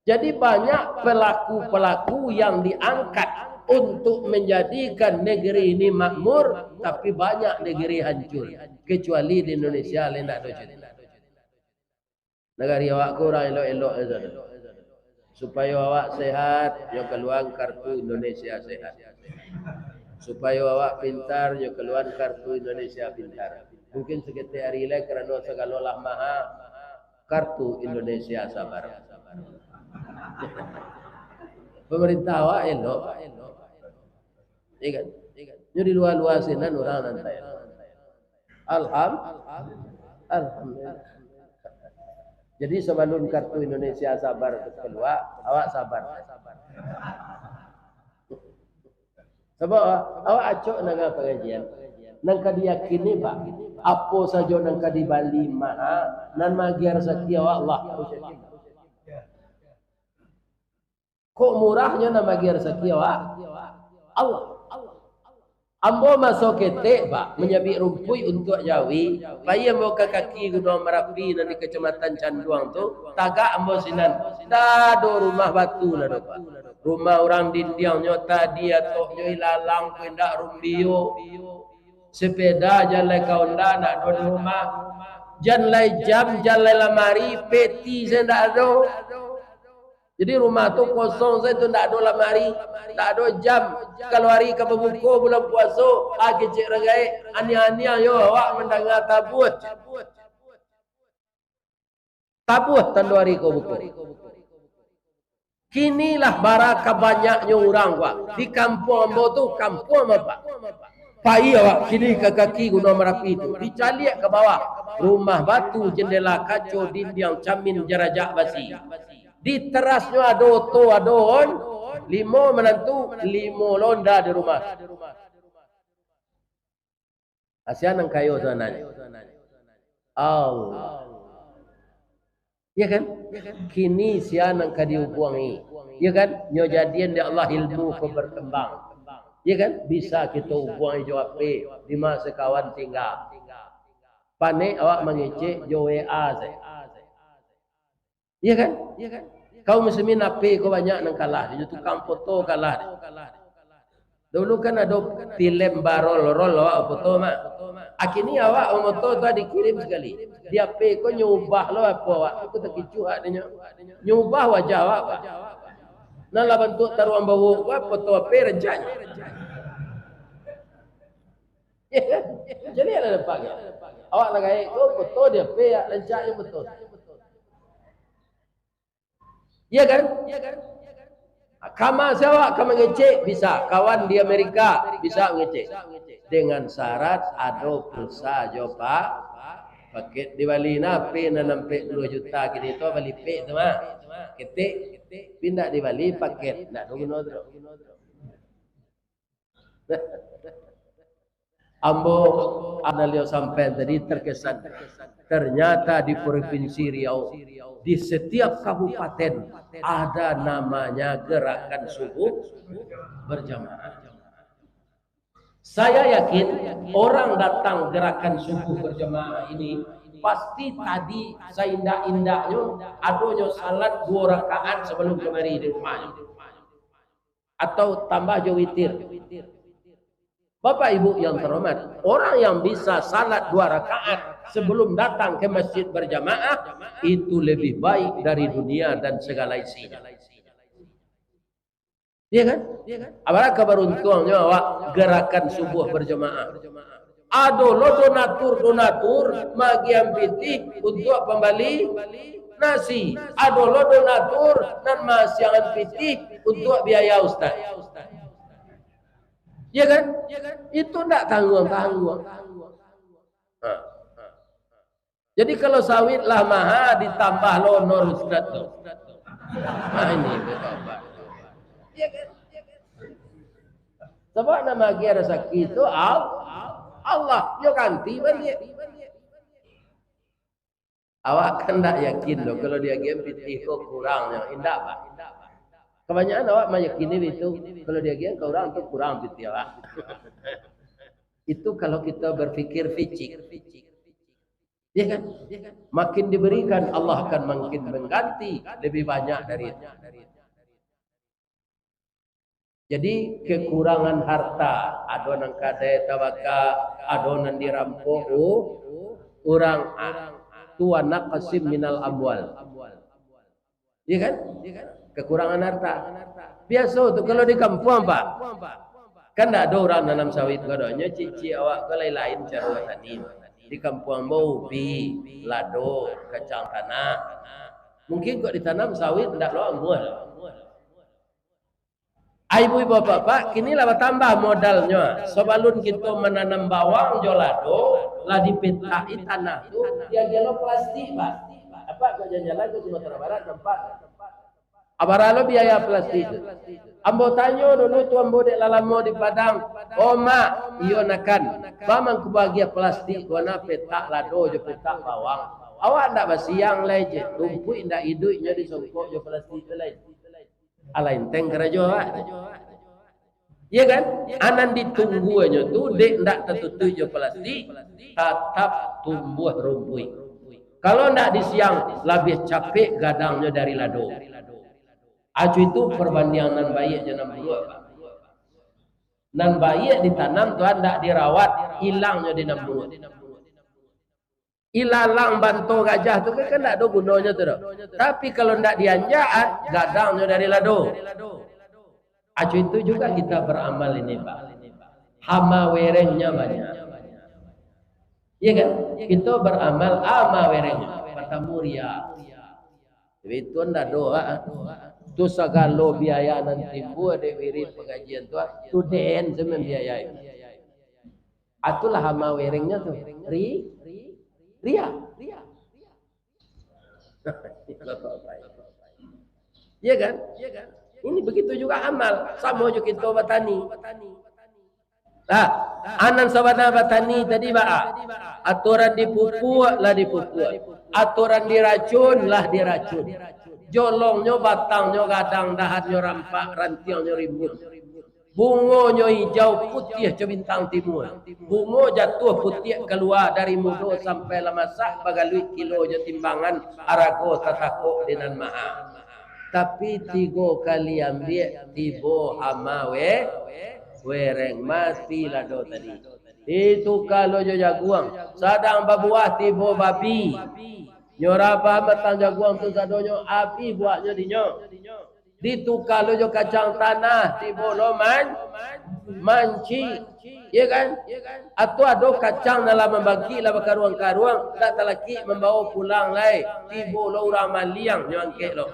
Jadi, banyak pelaku-pelaku yang diangkat untuk menjadikan negeri ini makmur, tapi banyak negeri hancur. Kecuali di Indonesia, lain ndak ado cerita. Nagari awak ko urang elok-elok sajo. Supayo awak sehat, yo kaluan kartu Indonesia Sehat. Supayo awak pintar, yo kaluan kartu Indonesia Pintar. Mungkin saketek ari lai, karano sagalo lah maha, kartu Indonesia Sabar. Pemerintah awak elok, Pak. Iya kan? Nyo di lua-lua sinan urang nan tae. Alham-, Alhamdulillah. Jadi, sabalun kartu Indonesia Sabar tu kalua, awak sabar. Sabab awak acok nanga pangajian. Nan ka diyakini, Pak, apo sajo nan ka dibali maha, nan maagiah rasaki awak Allah. Kok murahnyo nan maagiah rasaki awak? Allah. Ambo maso ketek, Pak, manyabik rumpuik untuak jawi, pai ambo ka kaki Gunuang Marapi nan di Kacamatan Canduang tu, tagak ambo sinan. Ndak ado rumah batu lah doh, Pak. Rumah urang dindiangnyo tadi atoknyo ilalang ko indak rumbio. Sepeda jan lai ka Honda ndak ado di rumah. Jan lai jam, jan lai lamari, peti se ndak ado. Jadi rumah tu kosong sajo tu, ndak ado lamari, ndak ado jam. Kalau ari ka babuko bulan puaso, ah, kecek urang gaek, aniang-aniang yo awak mandanga tabuah. Tabuah tando ari ka buko. Kini lah bara ka banyaknyo urang, Pak. Di kampuang ambo tu, kampuang ambo, Pak. Pai awak kini ka kaki Gunuang Marapi tu, dicaliak ka bawah. Rumah batu, jendela kaco, dindiang camin, jarajak basi. Di terasnyo ado oto, ado on, limo manantu, limo londa di rumah. Sia nan kayo tu anaknyo. Allah. Ya kan? Kini sia nan ka diubuangi. Ya kan? Nyo jadian dek Allah ilmu ko berkembang. Ya kan? Bisa kito ubuangi jo H P, di ma sakawan tingga. Panek awak mangecek jo W A sajo. Iya kan? Kaum muslimin H P ko banyak nan kalah, di tukang foto kalah. Dulu kan ado film barol-rol awak foto mah. Akini awak mamoto tu dikirim sakali. Di H P ko nyo ubah lo apo awak tu, ko takicuah dek nyo. Nyo ubah wajah awak, Pak. Nan lah bantuak taruang bawok ko foto H P rancaknyo. Jadi lah nampak kan? Awak lah gaek ko foto di H P, ya, rancaknyo foto. Iya kan? Kama se awak ka mangecek, bisa. Kawan di Amerika bisa mangecek. Dengan syarat ado pulsa jo pa-, paket dibali. Nah, P nan ampek puluah juta kini tu bali P tu mah. Ketek, tapi ndak dibali paket, ndak ado guno tu. Ambo, analio sampai tadi terkesan. Ternyata di Provinsi Riau, di setiap kabupaten ada namanya gerakan subuh berjamaah. Saya yakin orang datang gerakan subuh berjamaah ini pasti tadi saindak-indaknyo adonyo salat dua rakaat sebelum kamari di rumahnyo. Atau tambah jo witir. Bapak Ibu yang terhormat, orang yang bisa salat dua rakaat sebelum datang ke masjid berjamaah, itu lebih baik dari dunia dan segala isinya. Iya kan? Apalah kabaruntuangnyo awak gerakan subuh berjamaah. Ado lo donatur-donatur maagiahan pitih untuak pambali nasi. Ado lo donatur nan maasiangan pitih untuak biaya ustaz. Ya kan? Itu ndak tangguang-tangguang. Ha. Jadi kalau sawit lah maha, ditambah lo honor ustaz tu. Nah, ini bertobat. Ya kan? Sabab nan maagiah rasaki tu Al-, Allah. Yo ganti baliak. Awak kan ndak yakin doh kalau diagiahan pitih ko kurangnyo. Indak, Pak. Kabanyakan awak mayakini itu, kalau diagiahan ka urang tu kurang pitih awak. Itu kalau kita berpikir fisik. Ya kan? Makin diberikan, Allah akan makin mengganti lebih banyak dari itu. Jadi, kekurangan harta, ado nan kadai tabaka, ado nan dirampok u-, urang, a, tu anak kasim minal amwal. Iya kan? Kekurangan harta. Biaso tu kalau di kampuang, Pak. Kan ndak ado urang nanam sawit ko doh. Nyo cik-cik awak ko lain-lain caro tani. Di kampuang ambo ubi, lado, kacang tanah. Mungkin kok ditanam sawit ndak lo anggur. Ai, ibu-ibu, bapak-bapak, kini lah batambah modalnyo. Sabalun kito mananam bawang jo lado, lah dipetak-i tanah tu, diagiah lo plastik, Pak. Apak kok jalan-jalan ka Sumatera Barat, nampak? Abara lo biaya plastik tu. Ambo tanyo dulu tu, ambo dek lah lamo di Padang. "Oh, Mak, iyo nakan. Baa mangko bagiah plastik ko nah, petak lado jo petak bawang?" Awak ndak basiang lai je, rumpuik ndak iduik nyo disongkok jo plastik tu lai. Alah enteng karajo awak. Iya kan? Anan ditungguanyo tu, dek ndak tatutuik jo plastik, tatap tumbuah rumpuik. Kalau ndak disiang, labiah capek gadangnyo dari lado. Acu itu perbandingan nan baiak jo nan buruak, Pak. Nan baiak ditanam tu ndak dirawat, ilangnyo di nan buruak. Ilalang banto gajah tu kan, kan ndak ado gunonyo tu doh. Tapi kalau ndak dianjaan, gadangnyo dari lado. Acu itu juga kita beramal ini, Pak. Hama werengnyo banyak. Iya kan? Kita beramal hama werengnyo. Pertama, riya. Tapi itu ndak doa. Tu sagalo biaya nan timbua dek wirid pengajian tu, tu den se mambiayai. Itulah hama werengnyo tu. Ri, riya. Iya kan? Ini begitu juga amal. Samo jo kito batani. Nah, anan sabana batani tadi baa? Aturan dipupuak lah dipupuak. Aturan diracun lah diracun. Jolongnyo, batangnyo gadang, dahannyo rampak, rantiangnyo rimbun. Bungonyo ijau putiah co bintang timua. Bungo jatuah putiak kalua dari mudo sampai lah masak, bagaluik kilo jo timbangan, arago tatakok di nan maha. Tapi tigo kali ambiak, tibo hama we-, wereng, mati lado tadi. Ditukar lo jo jaguang, sadang babuah tibo babi. Nyo rabah batang jaguang tu sadonyo, abih buahnyo dinyo. Ditukar lo jo kacang tanah, tibo lo man-, mancik. Iya kan? Atau ado kacang nan lah mambangkik, lah bakaruang-karuang, ndak talakik mambawo pulang lai, tibo lo urang maliang nyo angkek lo.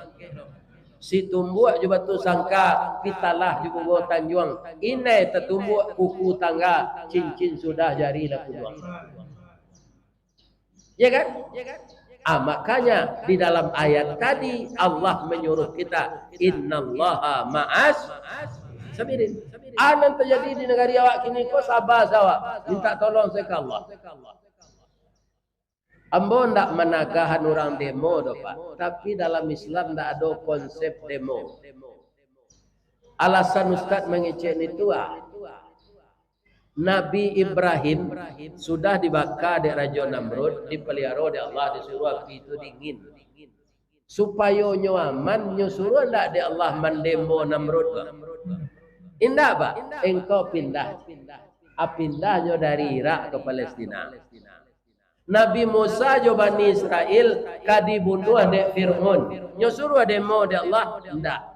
Situmbuak jo batu sangka, pitalah jo bungo tanjuang, inai tatumbuak kuku tangga, cincin sudah jari lah puduang. Ya kan? Ah, makanya di dalam ayat tadi Allah menyuruh kita, "Innallaha ma'as sabirin." Ah, nan terjadi di negari awak kini ko, sabar saja awak, minta tolong saja ka Allah. Ambo ndak managahan urang demo doh, Pak. Tapi dalam Islam ndak ado konsep demo. Alasan Ustaz mangecek nitu, ah, Nabi Ibrahim sudah dibaka dek Rajo Namrud, dipaliaro dek Allah, disuruh api tu dingin. Supayo nyo aman, nyo suruah ndak dek Allah mandemo Namrud ko? Indak, Pak. Engkau pindah. Ah, pindahnyo dari Irak ka Palestina. Nabi Musa jo Bani Israel ka dibunuah dek Fir'aun. Nyo suruah demo dek Allah? Indak.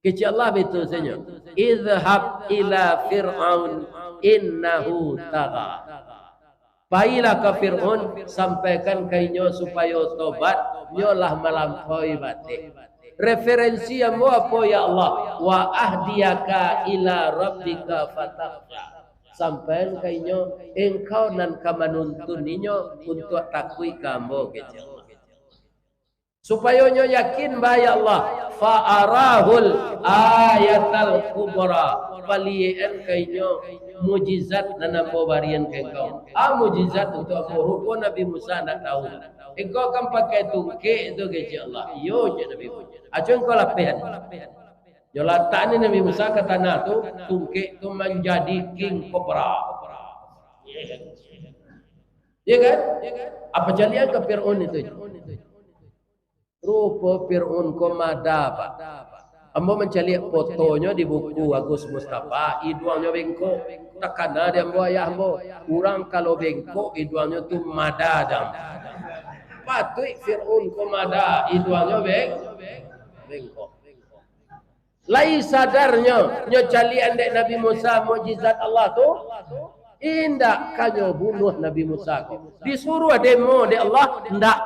Kecek Allah baitu sajo. "Idhhab ila Fir'aun innahu tagha." Pailah ka Fir'aun, sampaikan ka inyo supayo tobat, nyo lah malampaui bateh. Referensi ambo apo, ya Allah? "Wa ahdiyaka ila rabbika fatakhsha." Sampaikan ka inyo, engkau nan ka manuntun inyo untuak takuik ka ambo, kecek Allah. Supayo nyo yakin baa, ya Allah, fa arahul ayatal kubra, paliek-an ka inyo mukjizat nan ambo barian ka engkau. Ah, mukjizat untuak ambo, rupo Nabi Musa ndak tahu. Engkau kan pakai tungkek tu, kecek Allah. Iyo, kecek Nabi Musa. Acuah engkau lapehan. Nyo latak ni Nabi Musa ka tanah tu, tungkek tu manjadi king kobra. Ya kan? Apo caliak ka Fir'aun itu? Rupo Fir'aun ko mada, Pak. Ambo mancaliak fotonyo di buku Agus Mustafa, iduangnyo bengkok. Takana di ambo ayah ambo. Urang kalau bengkok, iduangnyo tu mada dang. Patuik Fir'aun ko mada, iduangnyo beng-, bengkok. Lai sadarnyo, nyo caliak dek Nabi Musa mukjizat Allah tu, indak ka nyo bunuah Nabi Musa ko. Disuruah demo dek Allah, ndak.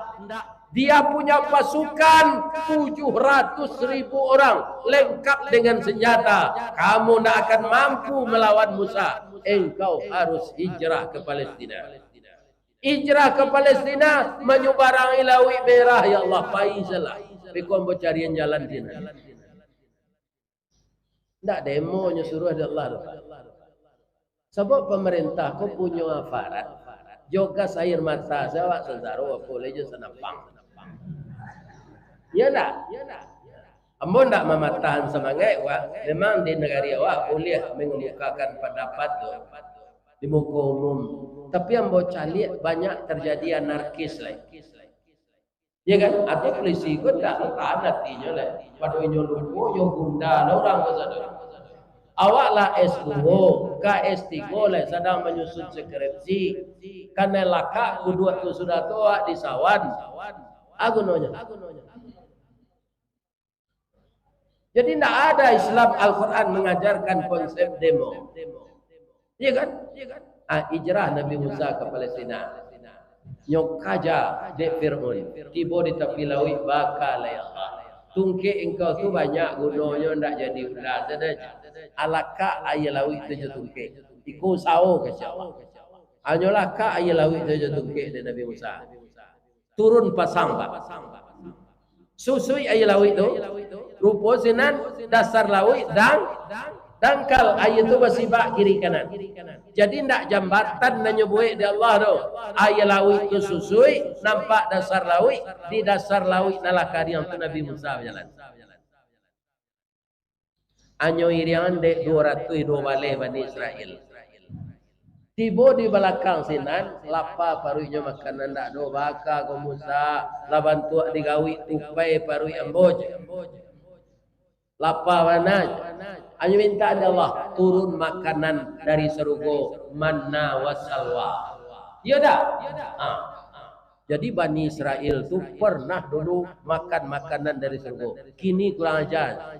Dia punya pasukan tujuh ratus ribu orang, lengkap dengan senjata. Kamu ndak akan mampu melawan Musa. Engkau harus hijrah ke Palestina. Hijrah ke Palestina, manyubarangi Lauik Merah, ya Allah, pai sajolah. Beko ambo carian jalan sinan. Ndak demo nyo suruah dek Allah tu. Sabab pamarentah ko punyo aparat, jo gas air mata sajo awak sansaro, apo lai jo sanapang. Iyo ndak? Ambo ndak mamatahkan samangaik, wak. Memang di nagari awak buliah mangamukakan pandapat tu di muko umum. Tapi ambo caliak banyak tarjadi anarkis lai. Ya kan? Atau pulisi ko ndak tahan atinyo lai. Pado inyo lupo, yo gunda lah urang ko sadonyo. Awak lah S duo, ka S tigo lai, sadang manyusun skripsi. Kanai lakak kuduak tu sudah tu awak disawan. A gunonyo. Jadi, ndak ada Islam, Al-Quran mangajarkan konsep demo. Iya kan? Ah, hijrah Nabi Musa ka Palestina. Nyo kaja dek Fir'aun. Tibo di tapi lauik, baka lai Allah. Tungkek engkau tu banyak gunonyo, ndak jadi ula sajo. Alakak aia lauik tu jo tungkek. Iko usaho ka Allah. Hanyo lakak aia lauik tu jo tungkek dek Nabi Musa. Turun pasang, Pak. Susuik aia lauik tu, rupo sinan dasar lauik dang-, dangkal, aia tu basibak kiri kanan. Jadi, ndak jambatan nan nyo buek dek Allah tu. Aia lauik tu susuik, nampak dasar lauik, di dasar lauik nan lah kariang tu Nabi Musa bajalan. Hanyo iriangan dek duo ratuih duo baleh Bani Israel. Tibo di balakang sinan, lapa paruiknyo, makanan ndak ado, baka ko Musa, lah bantuak digawik tupai paruik ambo je. Lapa bana je. Hanyo minta dek Allah, turun makanan dari sarugo, manna wa salwa. Iyo dak? Ha. Jadi, Bani Israel tu pernah dulu makan makanan dari sarugo. Kini kurang aja.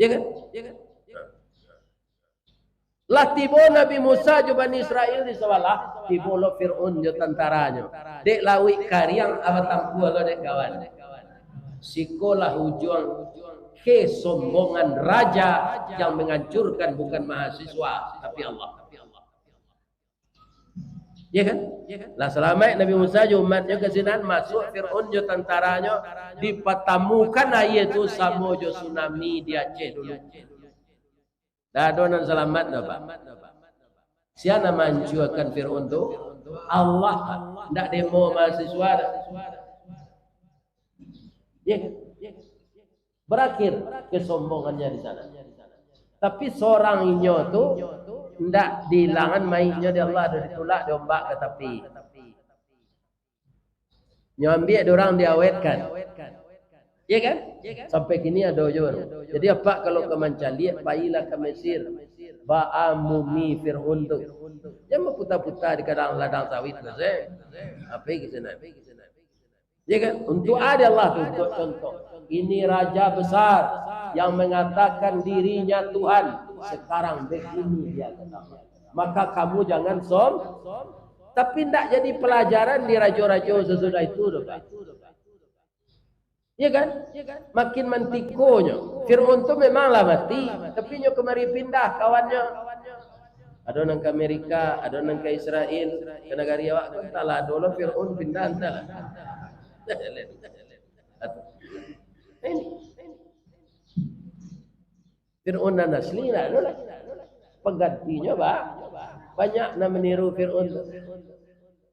Ya kan? Lah tibo Nabi Musa jo Bani Israel di sabalah, tibo lo Fir'aun jo tantaranyo. Dek lauik kariang, a batampuah lo dek kawan. Sikolah ujuang kesombongan raja yang menghancurkan bukan mahasiswa, tapi Allah. Ya kan? Lah salamaik Nabi Musa jo umatnyo ka sinan, masuak Fir'aun jo tantaranyo, dipatamukan aia tu samo jo tsunami di Aceh dulu. Ndak ado nan salamaik doh, Pak. Sia nan mancuakan Fir'aun tu? Allah. Ndak demo mahasiswa doh. Ya. Berakhir kesombongannya di sana. Tapi sorang inyo tu ndak diilangan maiknyo di Allah, dah ditulak di ombak ka tapi. Nyo ambiak dek urang diawetkan. Iya kan? Sampai kini ado juo. Jadi, apak kalau ka mancaliak, pailah ka Mesir. Baa mumi Fir'aun tu. Jan baputa-puta di kadang ladang sawit tu, se. Apo ka sinan? Ya kan? Untuk a dek Allah tu, untuk contoh. Ini raja besar yang mengatakan dirinya Tuhan. Sekarang begini dia katakan. Maka kamu jangan som-, tapi ndak jadi pelajaran di rajo-rajo sesudah itu tu, Pak. Ya kan? Makin mantikonyo. Fir'aun tu memanglah mati, tapi nyo kamari pindah kawannyo. Ado nan ka Amerika, ado nan ka Israel, ka nagari awak tu, antahlah, ado lo Fir'aun pindah, antahlah. Ini. Fir'aun nan asli ndak ado lai. Panggantinyo ba-, banyak nan maniru Fir'aun tu.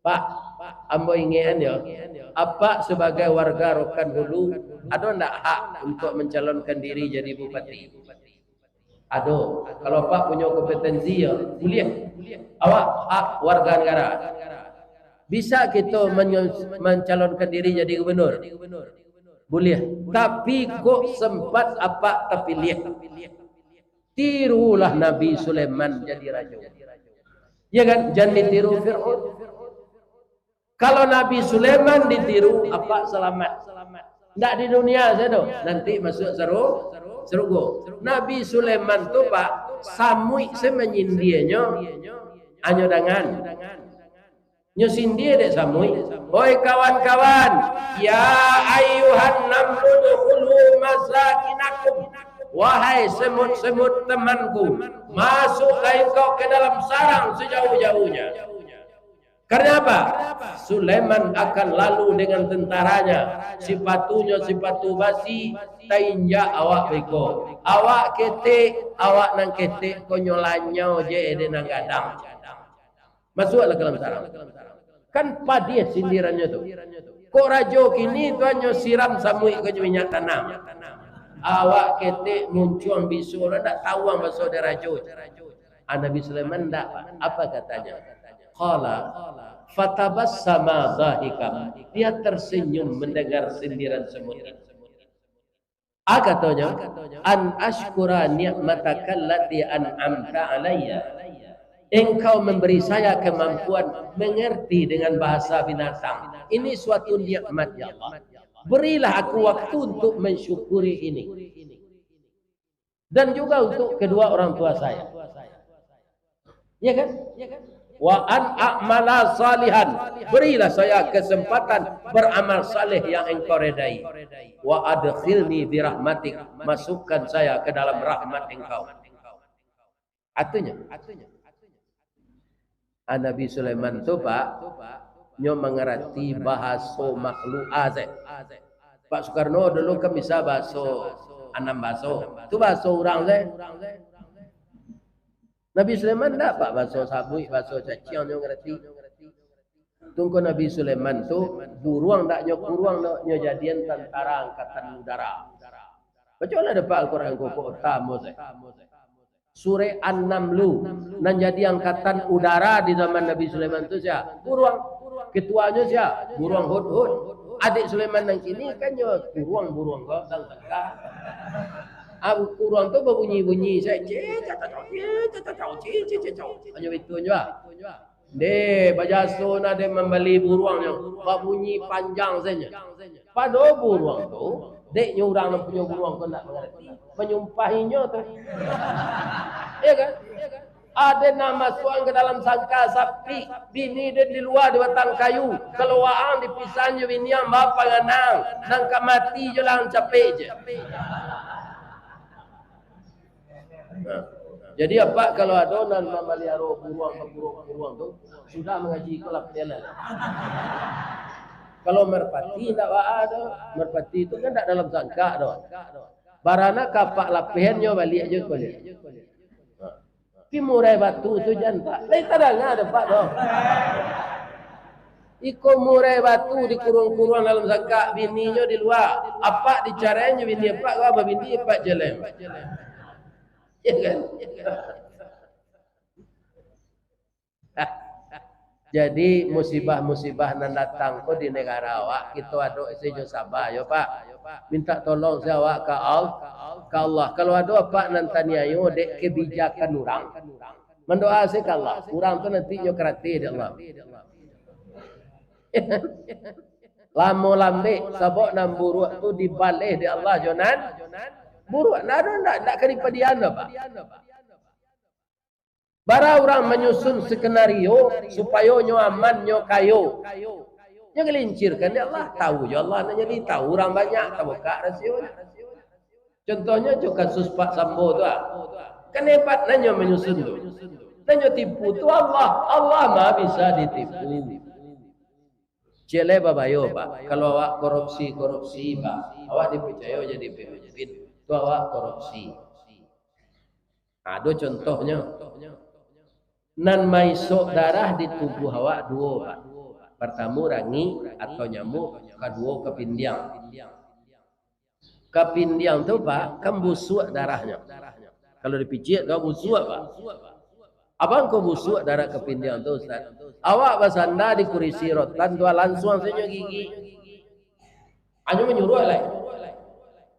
Pak, ambo ingekan yo, apak sabagai warga Rokan Hulu, ado ndak hak untuak mancalonkan diri jadi bupati? Ado. Kalau apak punyo kompetensi yo, buliah. Awak hak warga negara. Bisa kito manyo-, mancalonkan diri jadi gubernur? Buliah. Tapi kok sempat apak tapiliah? Tirulah Nabi Sulaiman jadi rajo. Ya kan? Jan ditiru Fir'aun. Kalau Nabi Sulaiman ditiru, apak salamat. Ndak di dunia sajo, nanti masuak saru-, sarugo. Nabi Sulaiman tu, Pak, samuik se manyindianyo, anyo dangan. Nyo sindia dek samuik. Oi kawan-kawan, ya ayyuhan namlu dukhulu masakinakum. Wahai semut-semut temanku, masuklah engkau ke dalam sarang sejauh-jauhnya. Karena apa? Sulaiman akan lalu dengan tentaranya, sipatunyo sipatu basi, tainjak awak beko. Awak ketek, awak nan ketek ko nyo lanyau je dek nan gadang. Masuaklah ka dalam sarang. Kan padiah sindirannyo tu. Kok rajo kini tu hanyo siram samuik ko jo minyak tanam. Awak ketek muncuang biso lah, ndak tawuang baso dek rajo. Ah, Nabi Sulaiman ndak, Pak. Apa katanya? Qala fatabassama dhahikan. Dia tersenyum mendengar sindiran semut itu. Ah, katonyo, "An asykura ni'mataka allati an'amta alayya." Engkau memberi saya kemampuan mengerti dengan bahasa binatang. Ini suatu nikmat, ya Allah. Berilah aku waktu untuk mensyukuri ini. Dan juga untuk kedua orang tua saya. Ya kan? Wa an a'mala salihan. Berilah saya kesempatan beramal saleh yang engkau redai. Wa adkhilni birahmatik. Masukkan saya ke dalam rahmat engkau. Artinya, ah, Nabi Sulaiman tu, Pak, nyo mangarati bahaso makhluk a se. Pak Soekarno dulu kan bisa bahaso anam bahaso. Tu bahaso urang se. Nabi Sulaiman ndak, Pak, bahaso sabuik, bahaso caciang nyo ngarati. Tungko Nabi Sulaiman tu, buruang ndak nyo kuruang doh, nyo jadian tantara angkatan udara. Bacolah dapek Al-Quran ko, ko utamo se. Surek An-Namlu, nan jadi angkatan udara di zaman Nabi Sulaiman tu sia? Buruang. Ketuanyo sia? Buruang Hudhud. Adik Sulaiman nan kini kan nyo kuruang buruang ko, tang tangka. Ah, kuruang tu babunyi-bunyi, sia, cicacau, cicacau, cicacau. Hanyo bitu nyo ah. Deh, bajaso nah deh mambali buruangnyo, babunyi panjang sajo. Pado buruang tu, dek nyo urang nan punyo buruang tu ndak mangarati, manyumpahinyo tu. Iya kan? Ado nan masuak ka dalam sangka sapi, bini deh di lua di batang kayu, kalau waang dipisahan jo binian bapanganang, nan ka mati jo lah capek je. Nah, jadi apak kalau ado nan mamaliaro buruang, buruang, buruang tu, sudah mangaji ko lah pilihan lah. Kalau merpati ndak baa doh, merpati tu kan ndak dalam sangka doh. Barana ka apak lapehan nyo baliak jo ko ni. Nah. Tapi murai batu tu jan, Pak. Lai tadanga dek apak doh. Iko murai batu dikuruang-kuruang dalam sangka, bininyo di lua. Apak dicarai nyo bini apak, ko babini apak jaleh. Ya kan? Jadi musibah-musibah nan datang ko di negara awak, kito adok se jo saba yo, Pak. Minta tolong se awak ka Al-, ka Allah. Kalau ado apak nan taniayo dek kebijakan urang, mandoa se ka Allah. Urang tu nanti nyo karatih dek Allah. Lamo lambek, sabab nan buruak tu dibaleh dek Allah jo nan buruak. Ndak ado, ndak, ndak ka dipadian doh, Pak. Bara urang manyusun skenario supayo nyo aman, nyo kayo. Nyo gelincirkan dek Allah, tahu jo Allah nan jadi, tahu urang banyak, tabukak rasionyo. Contohnyo jo kasus Pak Sambo tu ah. Kan hebat nan nyo manyusun tu. Nan nyo tipu tu Allah, Allah mah bisa ditipu. Ciek lai babayo, Pak. Kalau awak korupsi-korupsi, Pak, awak dipicayo jadi pemimpin, tu awak korupsi. Ado contohnyo. Nan maisok darah di tubuah awak duo, Pak. Partamo rangik atau nyamuk, kaduo kapindiang. Kapindiang tu, Pak, kan busuak darahnyo. Kalau dipiciak tu busuak, Pak. Abang ko busuak darah kapindiang tu, Ustaz? Awak basanda di kurisi rotan tu, lansuang sajo gigi. Hanyo manyuruah lai.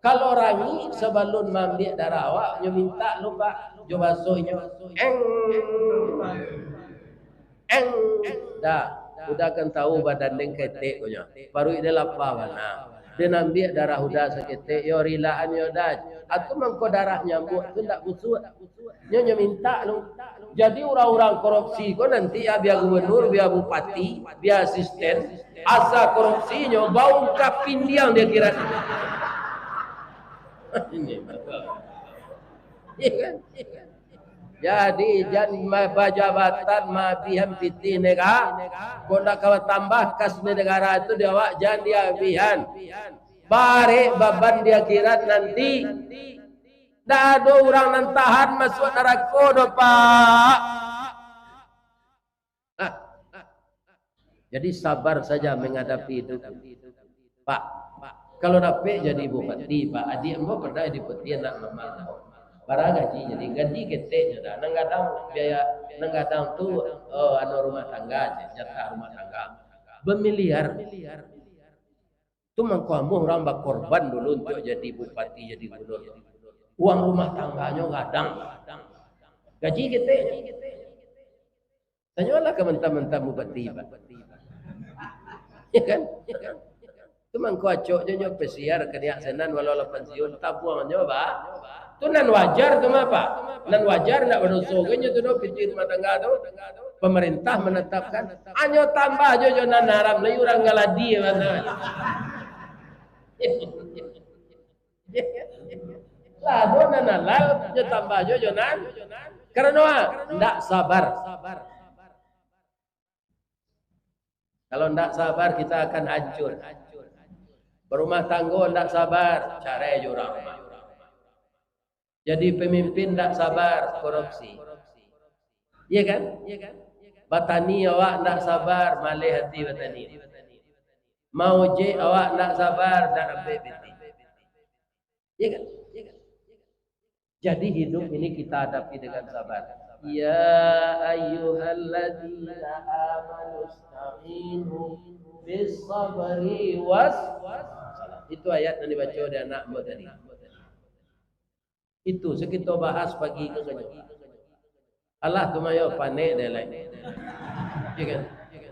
Kalau rangik sabalun maambiak darah awak, nyo mintak lu, Pak, jo baso inyo. Eng. Eng. Dah, udah kan tahu badan den ketek ko nyo. Paruik den lapa bana. Den ambiak darah udah saketek, yo rilaan yo dah. Atu mangko darah nyamuk tu ndak busuak. Nyo, nyo mintak lu. Jadi urang-urang korupsi ko nanti, ya, bia gubernur, bia bupati, bia asisten, asa korupsinyo baungkap pindiang di akhirat. Ini betul. Iya kan? Jadi jan ma-, bajabatan maabihan pitih negara, kok ndak ka batambah kas negara tu di awak, jan diabihan. Barek baban di akhirat nanti. Ndak ado urang nan tahan masuak narako doh, Pak. Nah, Jadi sabar saja menghadapi hidup. Pak, kalau dapek jadi bupati, Pak, adiak ambo pernah jadi bupati, anak mamak. Bara gaji jadi, gaji keteknyo dah. Nan gadang biaya, nan gadang tu, oh, anu rumah tangga je, jatah rumah tangga. Bamiliar. Tu mangko amuah urang bakorban dulu untuak jadi bupati, jadi gubernur. Uang rumah tangganyo gadang. Gaji keteknyo. Tanyolah ka mantan-mantan bupati, Pak. Ya kan? Ya kan? Tu mangko acok je nyo P C R kaniak sinan walau lah pansiun, tabuangnyo, Pak. Tu nan wajar tu mah, Pak. Nan wajar, ndak badoso ge nyo tu doh, pitih rumah tangga tu. Pamarintah manatapkan. Hanyo tambah jo, jo nan haram, lai urang galadi bana. Lah, do nan halal, nyo tambah jo, jo nan. Karano, ah, ndak sabar. Kalau ndak sabar, kita akan hancur. Barumah tanggo ndak sabar, carai jo urang rumah. Jadi pemimpin ndak sabar, korupsi. Iya kan? Batani awak ndak sabar, maleh hati batani. Maojek awak ndak sabar, ndak dapek pitih. Iya kan? Jadi hidup ini kita hadapi dengan sabar. Ya ayyuhalladzina amanu ista'inu bis sabri was salah. Itu ayat yang dibaca oleh anak ambo tadi. Itu, sakito bahas pagi ko. Alah, tu mah yo, panek dek lai. Iya kan?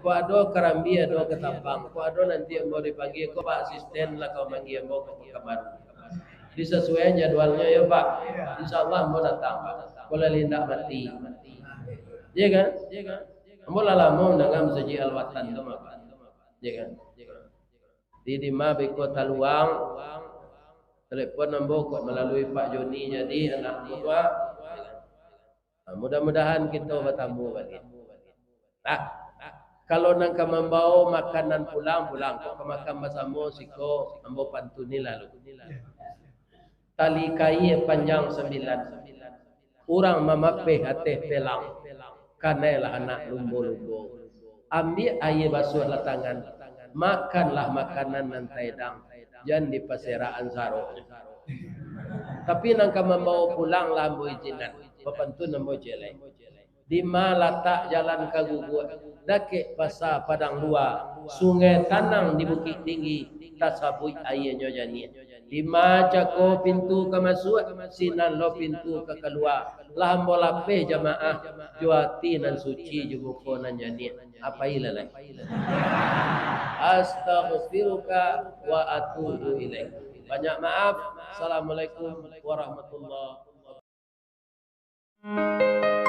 Kok ado karambia, ado katapang. Kok ado nanti ambo dipanggil, kok Pak Asisten lah kau manggil ambo ka Pekanbaru. Disasuaian jadwalnyo yo, Pak. Insya Allah ambo datang, Pak. Kok lah indak mati. Iya kan? Ambo lah lamo mandanga Masajik Al-Watan tu mah, Pak. Iya kan? Di, di ma beko taluang, telepon ambo kok malalui Pak Joni jadi anak ambo tu, ah. Nah, mudah-mudahan kito batamu baliak. Nah, kalau nan ka mambao makanan pulang, pulang. Kok ka makan basamo siko, ambo pantuni lalu. Tali kaia panjang sambilan. Urang mamapeh ateh pelang, kanailah anak lumbo-lumbo. Ambiak aia basuahlah tangan, makanlah makanan nan taedang, jan dipaserakan sarok. Tapi nan ka mambawo pulang lah ambo izinan, bapantun ambo ciek lai. Di ma latak jalan ka Guguak, dakek pasa Padang Lua, Sungai Tanang di Bukik Tinggi, tasabuik aianyo janiah. Di ma cako pintu ka masuak, sinan lo pintu ka kalua. Lah ambo lapeh jamaah, jo ati nan suci, jo muko nan janiah. Apai lah lai. Astaghfiruka wa atubu ilaik. Banyak maaf. Assalamualaikum warahmatullahi wabarakatuh.